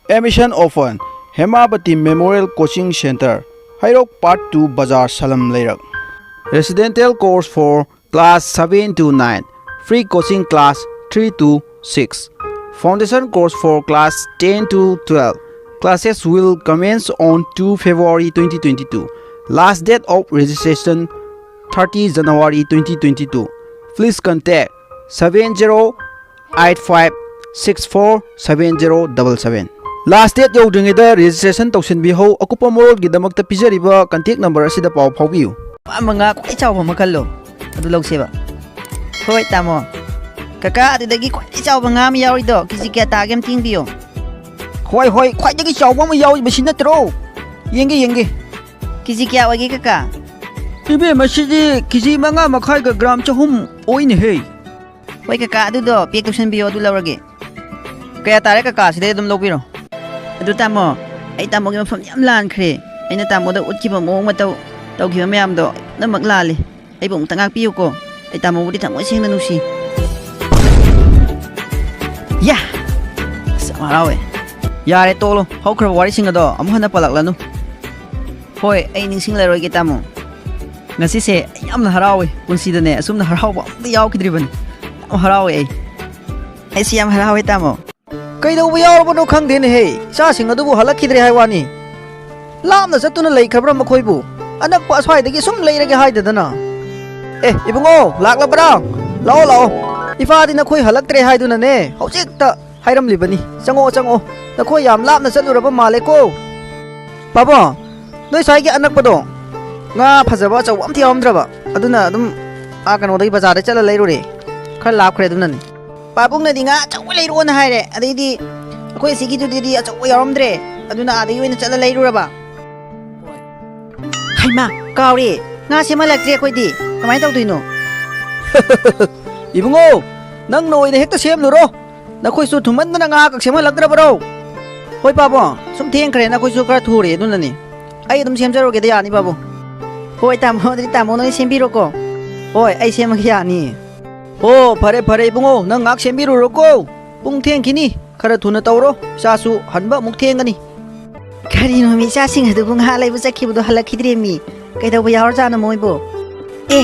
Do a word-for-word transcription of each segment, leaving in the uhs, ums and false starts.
Admission open. Hemabati Memorial Coaching Center, Heirok Part two, Bazar, Salam, Leirak. Residential course for class seven to nine. Free coaching class three to six. Foundation course for class ten to twelve. Classes will commence on two February twenty twenty-two. Last date of registration thirty January twenty twenty-two. Please contact seven zero eight five six four seven zero double seven. Last date ꯌꯧꯗ꯭ꯔꯤꯉꯩꯗ registration ꯇꯧꯁꯤꯟꯕꯤꯍꯧ꯫ ꯑꯀꯨꯞꯄ ꯃꯔꯣꯜꯒꯤꯗꯃꯛꯇ ꯄꯤꯖꯔꯤꯕ contact number ꯑꯁꯤꯗ ꯄꯥꯎ ꯐꯥꯎꯕꯤꯌꯨ꯫ ꯑꯄꯥꯝꯕ ꯉꯥ ꯈ꯭ꯋꯥꯏ ꯆꯥꯎꯕ ꯃꯈꯜꯂꯣ, ꯑꯗꯨ ꯂꯧꯁꯦꯕ꯫ ꯍꯣꯏ ꯇꯥꯃꯣ꯫ ꯀꯀꯥ, ꯑꯗꯨꯗꯒꯤ ꯈ꯭ꯋꯥꯏꯗꯒꯤ ꯆꯥꯎꯕ ꯉꯥ ꯑꯃ ꯌꯥꯎꯔꯤꯗꯣ ꯀꯦꯖꯤ ꯀꯌꯥ ꯇꯥꯒꯦ ꯑꯝꯇ ꯌꯦꯡꯕꯤꯌꯣ꯫ ꯍꯣꯏ ꯍꯣꯏ, ꯈ꯭ꯋꯥꯏꯗꯒꯤ ꯆꯥꯎꯕ ꯑꯃ ꯌꯥꯎꯔꯤꯕꯁꯤ ꯅꯠꯇ꯭ꯔꯣ? ꯌꯦꯡꯒꯦ ꯌꯦꯡꯒꯦ꯫ ꯀꯦꯖꯤ ꯀꯌꯥ ꯑꯣꯏꯒꯦ ꯀꯀꯥ? ꯏꯕꯦꯝꯃ, ꯁꯤꯗꯤ ꯀꯦꯖꯤ ꯃꯉꯥ ꯃꯈꯥꯏꯒ ꯒ꯭ꯔꯥꯝ ꯆꯍꯨꯝ ꯑꯣꯏꯅꯦꯍꯦ꯫ ꯍꯣꯏ ꯀꯀꯥ, ꯑꯗꯨꯗꯣ pack ꯇꯧꯁꯟꯕꯤꯌꯣ, ꯑꯗꯨ ꯂꯧꯔꯒꯦ꯫ ꯀꯌꯥ ꯇꯥꯔꯦ ꯀꯀꯥ? ꯁꯤꯗꯩ ꯑꯗꯨꯝ ꯂꯧꯕꯤꯔꯣ꯫ ꯑꯗꯨ ꯇꯥꯃꯣ, ꯑꯩ ꯇꯥꯃꯣꯒꯤ ꯃꯐꯝ ꯌꯥꯝ ꯂꯥꯟꯈ꯭ꯔꯦ꯫ ꯑꯩꯅ ꯇꯥꯃꯣꯗ ꯎꯠꯈꯤꯕ ꯃꯑꯣꯡ ꯃꯇꯧ, ꯇꯧꯈꯤꯕ ꯃꯌꯥꯝꯗꯣ ꯄꯨꯝꯅꯃꯛ ꯂꯥꯜꯂꯦ꯫ ꯑꯩꯕꯨ ꯑꯃꯨꯛꯇ ꯉꯥꯛꯄꯤꯌꯨꯀꯣ꯫ ꯑꯩ ꯇꯥꯃꯣꯕꯨꯗꯤ ꯊꯃꯣꯏ ꯁꯦꯡꯅ ꯅꯨꯡꯁꯤ꯫ ꯌꯥ! ꯑꯁ, ꯌꯥꯝ ꯍꯔꯥꯎꯋꯦ꯫ ꯌꯥꯔꯦ, ꯇꯣꯛꯂꯣ꯫ ꯍꯧꯈ꯭ꯔꯕ ꯋꯥꯔꯤꯁꯤꯡ ꯑꯗꯣ ꯑꯃꯨꯛ ꯍꯟꯅ ꯄꯜꯂꯛꯂꯅꯨ꯫ ꯍꯣꯏ, ꯑꯩ ꯅꯤꯡꯁꯤꯡꯂꯔꯣꯏꯒꯦ ꯇꯥꯃꯣ꯫ ꯉꯁꯤꯁꯦ ꯑꯩ ꯌꯥꯝꯅ ꯍꯔꯥꯎꯋꯦ꯫ ꯄꯨꯟꯁꯤꯗꯅꯦ ꯑꯁꯨꯝꯅ ꯍꯔꯥꯎꯕ ꯑꯃꯨꯛꯇ ꯌꯥꯎꯈꯤꯗ꯭ꯔꯤꯕꯅꯤ꯫ ꯌꯥꯝ ꯍꯔꯥꯎꯋꯦ ꯑꯩ꯫ ꯑꯩꯁꯨ ꯌꯥꯝ ꯍꯔꯥꯎꯋꯦ ꯇꯥꯃꯣ꯫ ꯀꯩꯗꯧꯕ ꯌꯥꯎꯔꯕꯅꯣ ꯈꯪꯗꯦꯅꯦꯍꯦ, ꯏꯆꯥꯁꯤꯡ ꯑꯗꯨꯕꯨ ꯍꯜꯂꯛꯈꯤꯗ꯭ꯔꯦ ꯍꯥꯏ ꯋꯥꯅꯤ꯫ ꯂꯥꯞꯅ ꯆꯠꯇꯨꯅ ꯂꯩꯈ꯭ꯔꯕ꯭ꯔꯥ ꯃꯈꯣꯏꯕꯨ? ꯑꯅꯛꯄ ꯑꯁ꯭ꯋꯥꯏꯗꯒꯤ ꯁꯨꯝ ꯂꯩꯔꯒꯦ ꯍꯥꯏꯗꯗꯅ꯫ ꯑꯦ, ꯏꯕꯨꯡꯉꯣ, ꯂꯥꯛꯂꯕ꯭ꯔꯥ? ꯂꯥꯛꯑꯣ, ꯂꯥꯛꯑꯣ꯫ ꯏꯄꯥꯗꯤ ꯅꯈꯣꯏ ꯍꯜꯂꯛꯇ꯭ꯔꯦ ꯍꯥꯏꯗꯨꯅꯅꯦ ꯍꯧꯖꯤꯛꯇ ꯍꯥꯏꯔꯝꯂꯤꯕꯅꯤ꯫ ꯆꯪꯉꯛꯑꯣ, ꯆꯪꯉꯛꯑꯣ꯫ ꯅꯈꯣꯏ ꯌꯥꯝ ꯂꯥꯞꯅ ꯆꯠꯂꯨꯔꯕ ꯃꯥꯜꯂꯦꯀꯣ꯫ ꯄꯥꯕꯨꯡ, ꯅꯣꯏ ꯁ꯭ꯋꯥꯏꯒꯤ ꯑꯅꯛꯄꯗꯣ ꯉꯥ ꯐꯖꯕ ꯑꯆꯧꯕ ꯑꯝꯇ ꯌꯥꯎꯔꯝꯗ꯭ꯔꯕ, ꯑꯗꯨꯅ ꯑꯗꯨꯝ ꯑꯥ ꯀꯩꯅꯣꯗꯒꯤ ꯕꯖꯥꯔꯗꯒꯤ ꯆꯠꯂ ꯂꯩꯔꯨꯔꯦ꯫ ꯈꯔ ꯂꯥꯞꯈ꯭ꯔꯦ ꯑꯗꯨꯅꯅꯦ꯫ ꯄꯥꯕꯨꯡꯅꯗꯤ ꯉꯥ ꯑꯆꯧꯕ ꯂꯩꯔꯛꯑꯣꯅ ꯍꯥꯏꯔꯦ, ꯑꯗꯩꯗꯤ ꯑꯩꯈꯣꯏ ꯁꯤꯒꯤꯗꯨꯗꯗꯤ ꯑꯆꯧꯕ ꯌꯥꯎꯔꯝꯗ꯭ꯔꯦ, ꯑꯗꯨꯅ ꯑꯥꯗꯒꯤ ꯑꯣꯏꯅ ꯆꯠꯂ ꯂꯩꯔꯨꯔꯕ꯫ ꯍꯩꯃꯥ, ꯀꯥꯎꯔꯦ, ꯉꯥ ꯁꯦꯝꯍꯜꯂꯛꯇ꯭ꯔꯦ ꯑꯩꯈꯣꯏꯗꯤ, ꯀꯃꯥꯏꯅ ꯇꯧꯗꯣꯏꯅꯣ? ꯏꯕꯨꯡꯉꯣ, ꯅꯪꯅ ꯑꯣꯏꯅ ꯍꯦꯛꯇ ꯁꯦꯝꯂꯨꯔꯣ꯫ ꯅꯈꯣꯏꯁꯨ ꯊꯨꯃꯟꯗꯅ ꯉꯥ ꯈꯛ ꯁꯦꯝꯍꯜꯂꯛꯇ꯭ꯔꯕꯔꯣ? ꯍꯣꯏ ꯄꯥꯕꯨꯡ, ꯁꯨꯝ ꯊꯦꯡꯈ꯭ꯔꯦ, ꯅꯈꯣꯏꯁꯨ ꯈꯔ ꯊꯨꯔꯦ, ꯑꯗꯨꯅꯅꯤ꯫ ꯑꯩ ꯑꯗꯨꯝ ꯁꯦꯝꯖꯔꯨꯒꯦꯗ, ꯌꯥꯅꯤ ꯄꯥꯕꯨꯡ꯫ ꯍꯣꯏ ꯇꯥꯃꯣ, ꯑꯗꯨꯗꯤ ꯇꯥꯃꯣꯅ ꯑꯣꯏꯅ ꯁꯦꯝꯕꯤꯔꯣꯀꯣ꯫ ꯍꯣꯏ, ꯑꯩ ꯁꯦꯝꯃꯒꯦ, ꯌꯥꯅꯤ꯫ ꯍꯣ, ꯐꯔꯦ ꯐꯔꯦ ꯏꯕꯨꯡꯉꯣ, ꯅꯪ ꯉꯥꯏꯍꯥꯛ ꯁꯦꯝꯕꯤꯔꯨꯔꯣꯀꯣ, ꯄꯨꯡ ꯊꯦꯡꯈꯤꯅꯤ꯫ ꯈꯔ ꯊꯨꯅ ꯇꯧꯔꯣ, ꯏꯆꯥꯁꯨ ꯍꯟꯕ ꯑꯃꯨꯛ ꯊꯦꯡꯒꯅꯤ꯫ ꯀꯔꯤꯅꯣꯃꯤ, ꯏꯆꯥꯁꯤꯡ ꯑꯗꯨꯕꯨ ꯉꯥꯏꯍꯥꯛ ꯂꯩꯕ ꯆꯠꯈꯤꯕꯗꯣ ꯍꯜꯂꯛꯈꯤꯗ꯭ꯔꯦꯃꯤ? ꯀꯩꯗꯧꯕ ꯌꯥꯎꯔꯖꯥꯠꯅꯣ ꯃꯣꯏꯕꯨ? ꯑꯦ,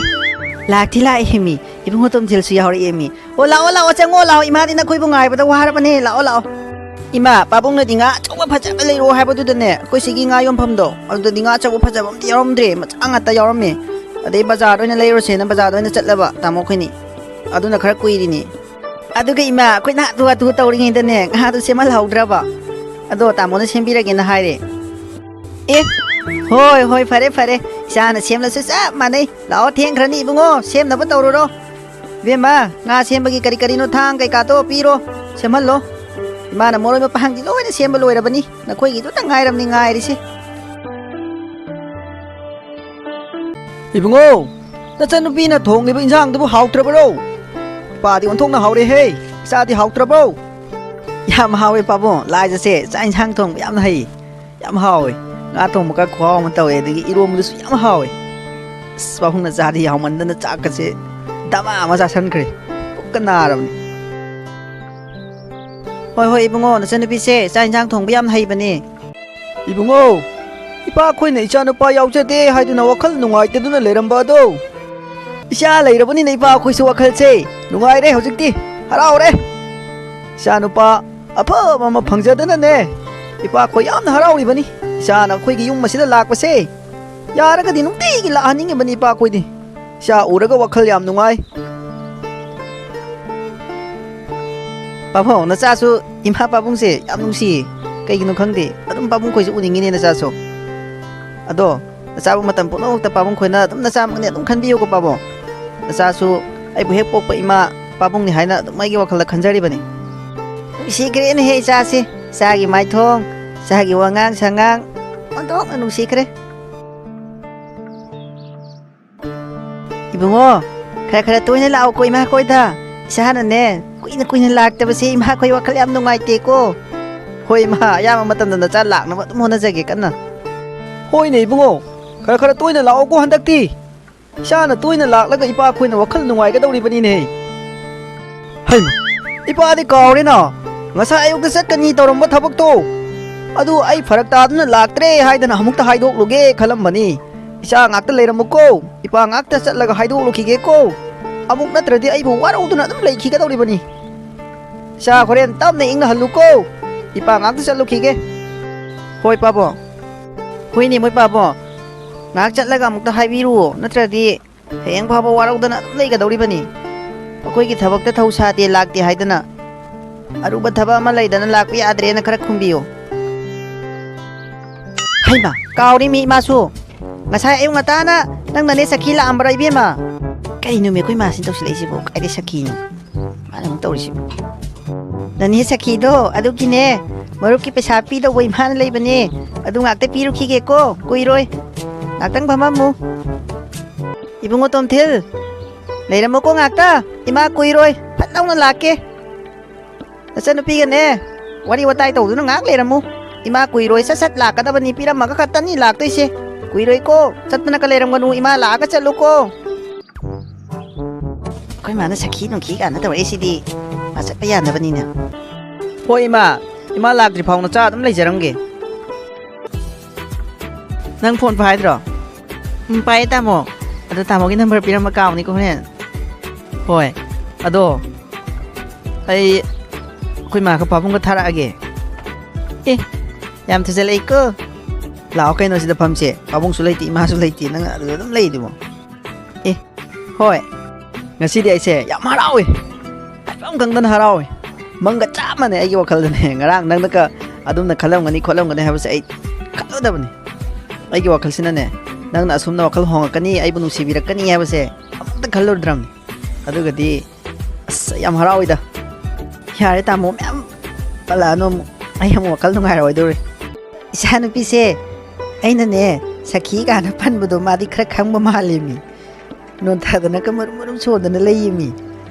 ꯂꯥꯛꯇꯤ ꯂꯥꯛꯑꯦꯃꯤ, ꯏꯕꯨꯡꯉꯣ ꯇꯣꯝꯊꯤꯜꯁꯨ ꯌꯥꯎꯔꯛꯑꯦꯃꯤ꯫ ꯑꯣ, ꯂꯥꯛꯑꯣ, ꯂꯥꯛꯑꯣ, ꯆꯪꯉꯣ, ꯂꯥꯛꯑꯣ, ꯏꯃꯥꯗꯤ ꯅꯈꯣꯏꯕꯨ ꯉꯥꯏꯕꯗ ꯋꯥꯔꯕꯅꯦ, ꯂꯥꯛꯑꯣ, ꯂꯥꯛꯑꯣ꯫ ꯏꯃꯥ, ꯄꯥꯕꯨꯡꯅꯗꯤ ꯉꯥ ꯑꯆꯧꯕ ꯐꯖꯕ ꯂꯩꯔꯛꯑꯣ ꯍꯥꯏꯕꯗꯨꯗꯅꯦ, ꯑꯩꯈꯣꯏ ꯁꯤꯒꯤ ꯉꯥ ꯌꯣꯟꯐꯝꯗꯣ, ꯑꯗꯨꯗꯗꯤ ꯉꯥ ꯑꯆꯧꯕ ꯐꯖꯕ ꯑꯝꯇ ꯌꯥꯎꯔꯝꯗ꯭ꯔꯦ, ꯃꯆꯥ ꯉꯥꯛꯇ ꯌꯥꯎꯔꯝꯃꯦ꯫ ꯑꯗꯩ ꯕꯖꯥꯔꯗ ꯑꯣꯏꯅ ꯂꯩꯔꯨꯁꯦꯅ ꯕꯖꯥꯔꯗ ꯑꯣꯏꯅ ꯆꯠꯂꯕ ꯇꯥꯃꯣ ꯑꯩꯈꯣꯏꯅꯤ꯫ ꯑꯗꯨꯅ ꯈꯔ ꯀꯨꯏꯔꯤꯅꯤ꯫ ꯑꯗꯨꯒ ꯏꯃꯥ, ꯑꯩꯈꯣꯏꯅ ꯍꯥꯊꯨ ꯍꯥꯊꯨ ꯇꯧꯔꯤꯉꯩꯗꯅꯦ, ꯉꯥꯗꯨ ꯁꯦꯝꯍꯜꯍꯧꯗ꯭ꯔꯕ꯫ ꯑꯗꯣ ꯇꯥꯃꯣꯅ ꯁꯦꯝꯕꯤꯔꯒꯦꯅ ꯍꯥꯏꯔꯦ꯫ ꯑꯦ, ꯍꯣꯏ, ꯍꯣꯏ, ꯐꯔꯦ, ꯐꯔꯦ꯫ ꯏꯆꯥꯅ ꯁꯦꯝꯂꯁꯨ ꯆꯞ ꯃꯥꯟꯅꯩ꯫ ꯂꯥꯛꯑꯣ, ꯊꯦꯡꯈ꯭ꯔꯅꯤ ꯏꯕꯨꯡꯉꯣ, ꯁꯦꯝꯅꯕ ꯇꯧꯔꯨꯔꯣ꯫ ꯏꯕꯦꯝꯃ, ꯉꯥ ꯁꯦꯝꯕꯒꯤ ꯀꯔꯤ ꯀꯔꯤꯅꯣ ꯊꯥꯡ ꯀꯩꯀꯥꯗꯣ ꯄꯤꯔꯣ, ꯁꯦꯝꯍꯜꯂꯣ꯫ ꯏꯃꯥꯅ ꯃꯔꯣꯏ ꯃꯄꯥꯡꯗꯤ ꯂꯣꯏꯅ ꯁꯦꯝꯕ ꯂꯣꯏꯔꯕꯅꯤ, ꯅꯈꯣꯏꯒꯤꯗꯨꯇ ꯉꯥꯏꯔꯕꯅꯤ ꯉꯥꯏꯔꯤꯁꯦ꯫ ꯏꯕꯨꯡꯉꯣ, ꯅꯆꯟꯅꯨꯄꯤꯅ ꯊꯣꯡꯂꯤꯕ ꯏꯟꯖꯥꯡꯗꯨꯕꯨ ꯍꯥꯎꯇ꯭ꯔꯕꯔꯣ? ꯏꯄꯥꯗꯤ ꯑꯣꯟꯊꯣꯛꯅ ꯍꯥꯎꯔꯦꯍꯦ, ꯏꯆꯥꯗꯤ ꯍꯥꯎꯇ꯭ꯔꯕꯣ? ꯌꯥꯝ ꯍꯥꯎꯋꯦ ꯄꯥꯕꯨꯡ, ꯂꯥꯏꯖꯁꯦ ꯆꯥꯛ ꯏꯟꯁꯥꯡ ꯊꯣꯡꯕ ꯌꯥꯝꯅ ꯍꯩ꯫ ꯌꯥꯝ ꯍꯥꯎꯋꯦ꯫ ꯉꯥ ꯊꯣꯡꯕꯒ ꯈꯨꯍꯥꯎ ꯑꯃ ꯇꯧꯋꯦ, ꯑꯗꯒꯤ ꯏꯔꯣꯝꯕꯗꯨꯁꯨ ꯌꯥꯝ ꯍꯥꯎꯋꯦ꯫ ꯑꯁ, ꯄꯥꯕꯨꯡꯅ ꯆꯥꯗꯤ ꯍꯥꯎꯃꯟꯗꯅ ꯆꯥꯛꯀꯁꯦ ꯗꯃꯥ ꯑꯃ ꯆꯥꯁꯟꯈ꯭ꯔꯦ꯫ ꯄꯨꯛꯀ ꯅꯥꯔꯕꯅꯦ꯫ ꯍꯣꯏ, ꯍꯣꯏ, ꯏꯕꯨꯡꯉꯣ, ꯅꯆꯟꯅꯨꯄꯤꯁꯦ ꯆꯥꯛ ꯏꯟꯁꯥꯡ ꯊꯣꯡꯕ ꯌꯥꯝ ꯍꯩꯕꯅꯦ꯫ ꯏꯕꯨꯡꯉꯣ, ꯏꯄꯥ ꯑꯩꯈꯣꯏꯅ ꯏꯆꯥꯅꯨꯄꯥ ꯌꯥꯎꯖꯗꯦ ꯍꯥꯏꯗꯨꯅ ꯋꯥꯈꯜ ꯅꯨꯡꯉꯥꯏꯇꯗꯨꯅ ꯂꯩꯔꯝꯕ ꯑꯗꯣ, ꯏꯆꯥ ꯂꯩꯔꯕꯅꯤꯅ ꯏꯄꯥ ꯑꯩꯈꯣꯏꯁꯨ ꯋꯥꯈꯜꯁꯦ ꯅꯨꯡꯉꯥꯏꯔꯦ ꯍꯧꯖꯤꯛꯇꯤ, ꯍꯔꯥꯎꯔꯦ꯫ ꯏꯆꯥꯅꯨꯄꯥ ꯑꯐꯕ ꯑꯃ ꯐꯪꯖꯗꯅꯅꯦ, ꯏꯄꯥ ꯑꯩꯈꯣꯏ ꯌꯥꯝꯅ ꯍꯔꯥꯎꯔꯤꯕꯅꯤ꯫ ꯏꯆꯥꯅ ꯑꯩꯈꯣꯏꯒꯤ ꯌꯨꯝ ꯑꯁꯤꯗ ꯂꯥꯛꯄꯁꯦ ꯌꯥꯔꯒꯗꯤ ꯅꯨꯡꯇꯤꯒꯤ ꯂꯥꯛꯍꯟꯅꯤꯡꯉꯤꯕꯅꯤ ꯏꯄꯥ ꯑꯩꯈꯣꯏꯗꯤ꯫ ꯏꯆꯥ ꯎꯔꯒ ꯋꯥꯈꯜ ꯌꯥꯝ ꯅꯨꯡꯉꯥꯏ꯫ ꯄꯥꯕꯨꯡ, ꯅꯆꯥꯁꯨ ꯏꯃꯥ ꯄꯥꯕꯨꯡꯁꯦ ꯌꯥꯝ ꯅꯨꯡꯁꯤꯌꯦ꯫ ꯀꯩꯒꯤꯅꯣ ꯈꯪꯗꯦ, ꯑꯗꯨꯝ ꯄꯥꯕꯨꯡ ꯈꯣꯏꯁꯨ ꯎꯅꯤꯡꯉꯤꯅꯦ ꯅꯆꯥꯁꯨ꯫ ꯑꯗꯣ, ꯅꯆꯥꯕꯨ ꯃꯇꯝ ꯄꯨꯝꯅꯃꯛꯇ ꯄꯥꯕꯨꯡ ꯈꯣꯏꯅ ꯑꯗꯨꯝ ꯅꯆꯥꯃꯛꯅꯤ ꯑꯗꯨꯝ ꯈꯟꯕꯤꯌꯨꯀꯣ ꯄꯥꯕꯨꯡ꯫ ꯅꯆꯥꯁꯨ ꯑꯩꯕꯨ ꯍꯦꯛ ꯄꯣꯛꯄ ꯏꯃꯥ ꯄꯥꯕꯨꯡꯅꯤ ꯍꯥꯏꯅ ꯑꯗꯨꯝ ꯑꯩꯒꯤ ꯋꯥꯈꯜꯗ ꯈꯟꯖꯔꯤꯕꯅꯤ꯫ ꯅꯨꯡꯁꯤꯈ꯭ꯔꯦꯅꯦꯍꯦ ꯏꯆꯥꯁꯦ, ꯏꯆꯥꯒꯤ ꯃꯥꯏꯊꯣꯡ, ꯏꯆꯥꯒꯤ ꯋꯥꯉꯥꯡ ꯁꯉꯥꯡ, ꯑꯣꯟꯊꯣꯛꯅ ꯅꯨꯡꯁꯤꯈ꯭ꯔꯦ꯫ ꯏꯕꯨꯡꯉꯣ, ꯈꯔ ꯈꯔ ꯇꯣꯏꯅ ꯂꯥꯛꯑꯣꯀꯣ ꯏꯃꯥ ꯈꯣꯏꯗ꯫ ꯏꯁꯥꯅꯅꯦ, ꯀꯨꯏꯅ ꯀꯨꯏꯅ ꯂꯥꯛꯇꯕꯁꯦ ꯏꯃꯥ ꯈꯣꯏ ꯋꯥꯈꯜ ꯌꯥꯝ ꯅꯨꯡꯉꯥꯏꯇꯦꯀꯣ꯫ ꯍꯣꯏ ꯏꯃꯥ, ꯑꯌꯥꯝꯕ ꯃꯇꯝꯗ ꯅꯆꯥ ꯂꯥꯛꯅꯕ ꯑꯗꯨꯝ ꯍꯣꯠꯅꯖꯒꯦ ꯀꯟꯅ꯫ ꯍꯣꯏꯅꯦ ꯏꯕꯨꯡꯉꯣ, ꯈꯔ ꯈꯔ ꯇꯣꯏꯅ ꯂꯥꯛꯑꯣꯀꯣ ꯍꯟꯗꯛꯇꯤ꯫ ꯏꯁꯥꯅ ꯇꯣꯏꯅ ꯂꯥꯛꯂꯒ ꯏꯄꯥ ꯈꯣꯏꯅ ꯋꯥꯈꯜ ꯅꯨꯡꯉꯥꯏꯒꯗꯧꯔꯤꯕꯅꯤꯅꯦ꯫ ꯍꯩꯃꯥ, ꯏꯄꯥꯗꯤ ꯀꯥꯎꯔꯦꯅ꯫ ꯉꯁꯥꯏ ꯑꯌꯨꯛꯇ ꯆꯠꯀꯅꯤ ꯇꯧꯔꯝꯕ ꯊꯕꯛꯇꯣ, ꯑꯗꯨ ꯑꯩ ꯐꯔꯛ ꯇꯥꯗꯨꯅ ꯂꯥꯛꯇ꯭ꯔꯦ ꯍꯥꯏꯗꯅ ꯑꯃꯨꯛꯇ ꯍꯥꯏꯗꯣꯛꯂꯨꯒꯦ ꯈꯜꯂꯝꯕꯅꯤ꯫ ꯏꯆꯥ ꯉꯥꯛꯇ ꯂꯩꯔꯝꯃꯨꯀꯣ, ꯏꯄꯥ ꯉꯥꯛꯇ ꯆꯠꯂꯒ ꯍꯥꯏꯗꯣꯛꯂꯨꯈꯤꯒꯦꯀꯣ꯫ ꯑꯃꯨꯛ ꯅꯠꯇ꯭ꯔꯗꯤ ꯑꯩꯕꯨ ꯋꯥꯔꯧꯗꯨꯅ ꯑꯗꯨꯝ ꯂꯩꯈꯤꯒꯗꯧꯔꯤꯕꯅꯤ꯫ ꯏꯆꯥ ꯍꯣꯔꯦꯟ ꯇꯞꯅ ꯏꯪꯅ ꯍꯜꯂꯨꯀꯣ, ꯏꯄꯥ ꯉꯥꯛꯇ ꯆꯠꯂꯨꯈꯤꯒꯦ꯫ ꯍꯣꯏ ꯄꯥꯕꯣ꯫ ꯍꯣꯏꯅꯦ ꯃꯣꯏ ꯄꯥꯕꯣ, ꯉꯥꯏꯍꯥꯛ ꯆꯠꯂꯒ ꯑꯃꯨꯛꯇ ꯍꯥꯏꯕꯤꯔꯨꯑꯣ, ꯅꯠꯇ꯭ꯔꯗꯤ ꯍꯌꯦꯡ ꯐꯥꯎꯕ ꯋꯥꯔꯧꯗꯅ ꯑꯗꯨꯝ ꯂꯩꯒꯗꯧꯔꯤꯕꯅꯤ꯫ ꯑꯩꯈꯣꯏꯒꯤ ꯊꯕꯛꯇ ꯊꯧ ꯁꯥꯗꯦ ꯂꯥꯛꯇꯦ ꯍꯥꯏꯗꯅ ꯑꯔꯨꯕ ꯊꯕꯛ ꯑꯃ ꯂꯩꯗꯅ ꯂꯥꯛꯄ ꯌꯥꯗ꯭ꯔꯦꯅ ꯈꯔ ꯈꯨꯝꯕꯤꯌꯨ꯫ ꯍꯩꯃ, ꯀꯥꯎꯔꯤꯃꯤ ꯏꯃꯥꯁꯨ꯫ ꯉꯁꯥꯏ ꯑꯌꯨꯛ ꯉꯟꯇꯥꯅ ꯅꯪ ꯅꯅꯦ ꯁꯈꯤ ꯂꯥꯛꯑꯝꯕ꯭ꯔꯥ ꯏꯕꯦꯝꯃ? ꯀꯩꯅꯣꯃꯤ ꯑꯩꯈꯣꯏ ꯃꯥꯁꯤꯅ ꯇꯧꯁꯤꯜꯂꯛꯏꯁꯤꯕꯣ? ꯀꯥꯏꯗꯩ ꯁꯈꯤꯅꯣ? ꯃꯥꯅ ꯑꯃꯨꯛ ꯇꯧꯔꯤꯁꯤꯕꯣ? ꯅꯅꯦ ꯁꯈꯤꯗꯣ ꯑꯗꯨꯒꯤꯅꯦ, ꯃꯔꯨꯞꯀꯤ ꯄꯩꯁꯥ ꯄꯤꯗꯧꯕ ꯏꯃꯥꯅ ꯂꯩꯕꯅꯦ꯫ ꯑꯗꯨ ꯉꯥꯛꯇ ꯄꯤꯔꯨꯈꯤꯒꯦꯀꯣ, ꯀꯨꯏꯔꯣꯏ꯫ ꯉꯥꯛꯇꯪ ꯐꯝꯃꯝꯃꯨ꯫ ꯏꯕꯨꯡꯉꯣ ꯇꯣꯝꯊꯤꯜ, ꯂꯩꯔꯝꯃꯣꯀꯣ ꯉꯥꯛꯇ꯫ ꯏꯃꯥ ꯀꯨꯏꯔꯣꯏ, ꯐꯠ ꯂꯥꯎꯅ ꯂꯥꯛꯀꯦ꯫ ꯅꯆꯟꯅꯨꯄꯤꯒꯅꯦ ꯋꯥꯔꯤ ꯋꯥꯇꯥꯏ ꯇꯧꯗꯨꯅ ꯉꯥꯏꯍꯥꯛ ꯂꯩꯔꯝꯃꯨ꯫ ꯏꯃꯥ ꯀꯨꯏꯔꯣꯏ, ꯁꯠ ꯁꯠ ꯂꯥꯛꯀꯗꯕꯅꯤ, ꯄꯤꯔꯝꯃꯒ ꯈꯛꯇꯅꯤ ꯂꯥꯛꯇꯣꯏꯁꯦ꯫ ꯀꯨꯏꯔꯣꯏꯀꯣ, ꯆꯠꯇꯅꯀ ꯂꯩꯔꯝꯒꯅꯨ, ꯏꯃꯥ ꯂꯥꯛꯑꯒ ꯆꯠꯂꯨꯀꯣ꯫ ꯑꯩꯈꯣꯏ ꯃꯥꯅ ꯁꯈꯤ ꯅꯨꯡꯈꯤ ꯀꯥꯏꯅ ꯇꯧꯔꯛꯏꯁꯤꯗꯤ ꯃꯥ ꯆꯠꯄ ꯌꯥꯅꯕꯅꯤꯅ꯫ ꯍꯣꯏ ꯏꯃꯥ, ꯏꯃꯥ ꯂꯥꯛꯇ꯭ꯔꯤ ꯐꯥꯎ ꯅꯆꯥ ꯑꯗꯨꯝ ꯂꯩꯖꯔꯝꯒꯦ꯫ ꯅꯪ ꯐꯣꯟ ꯄꯥꯏꯗ꯭ꯔꯣ? ꯎꯝ, ꯄꯥꯏꯌꯦ ꯇꯥꯃꯣ꯫ ꯑꯗꯣ ꯇꯥꯃꯣꯒꯤ ꯅꯝꯕꯔ ꯄꯤꯔꯝꯕ ꯀꯥꯎꯅꯤꯀꯣ ꯍꯣꯔꯦꯟ꯫ ꯍꯣꯏ꯫ ꯑꯗꯣ ꯑꯩ ꯑꯩꯈꯣꯏ ꯃꯥꯒ ꯄꯥꯕꯨꯡꯒ ꯊꯥꯔꯛꯑꯒꯦ꯫ ꯑꯦ, ꯌꯥꯝ ꯊꯨꯖꯜꯂꯛꯏꯀꯣ꯫ ꯂꯥꯛꯑꯣ ꯀꯩꯅꯣ, ꯁꯤꯗ ꯐꯝꯁꯦ꯫ ꯄꯥꯕꯨꯡꯁꯨ ꯂꯩꯇꯦ, ꯏꯃꯥꯁꯨ ꯂꯩꯇꯦ, ꯅꯪ ꯑꯗꯨꯗ ꯑꯗꯨꯝ ꯂꯩꯗꯨꯕꯣ꯫ ꯑꯦ, ꯍꯣꯏ꯫ ꯉꯁꯤꯗꯤ ꯑꯩꯁꯦ ꯌꯥꯝ ꯍꯔꯥꯎꯏ꯫ ꯍꯥꯏꯐꯝ ꯈꯪꯗꯅ ꯍꯔꯥꯎꯏ꯫ ꯃꯪꯒ ꯆꯞ ꯃꯥꯟꯅꯩ ꯑꯩꯒꯤ ꯋꯥꯈꯜꯗꯅꯦ꯫ ꯉꯔꯥꯡ ꯅꯪꯅꯒ ꯑꯗꯨꯝꯅ ꯈꯜꯂꯝꯒꯅꯤ ꯈꯣꯠꯂꯝꯒꯅꯤ ꯍꯥꯏꯕꯁꯦ ꯑꯩ ꯈꯜꯂꯨꯗꯕꯅꯤ꯫ ꯑꯩꯒꯤ ꯋꯥꯈꯜꯁꯤꯅꯅꯦ, ꯅꯪꯅ ꯑꯁꯨꯝꯅ ꯋꯥꯈꯜ ꯍꯣꯡꯉꯛꯀꯅꯤ, ꯑꯩꯕꯨ ꯅꯨꯡꯁꯤꯕꯤꯔꯛꯀꯅꯤ ꯍꯥꯏꯕꯁꯦ ꯑꯃꯨꯛꯇ ꯈꯜꯂꯨꯗ꯭ꯔꯕꯅꯤ꯫ ꯑꯗꯨꯒꯗꯤ ꯑꯁ, ꯑꯩ ꯌꯥꯝ ꯍꯔꯥꯎꯏꯗ꯫ ꯌꯥꯔꯦ ꯇꯥꯃꯣ, ꯃꯌꯥꯝ ꯄꯜꯂꯛꯑꯅꯨ ꯑꯃꯨꯛ꯫ ꯑꯩ ꯑꯃꯨꯛ ꯋꯥꯈꯜ ꯅꯨꯡꯉꯥꯏꯔꯣꯏꯗꯧꯔꯤ꯫ ꯏꯆꯥꯅꯨꯄꯤꯁꯦ, ꯑꯩꯅꯅꯦ, ꯁꯈꯤ ꯀꯥꯏꯅ ꯄꯟꯕꯗꯣ ꯃꯥꯗꯤ ꯈꯔ ꯈꯪꯕ ꯃꯥꯜꯂꯦꯃꯤ꯫ ꯅꯣꯟꯊꯗꯅꯒ ꯃꯔꯨꯝ ꯃꯔꯨꯝ ꯁꯣꯟꯗꯅ ꯂꯩꯌꯦꯃꯤ꯫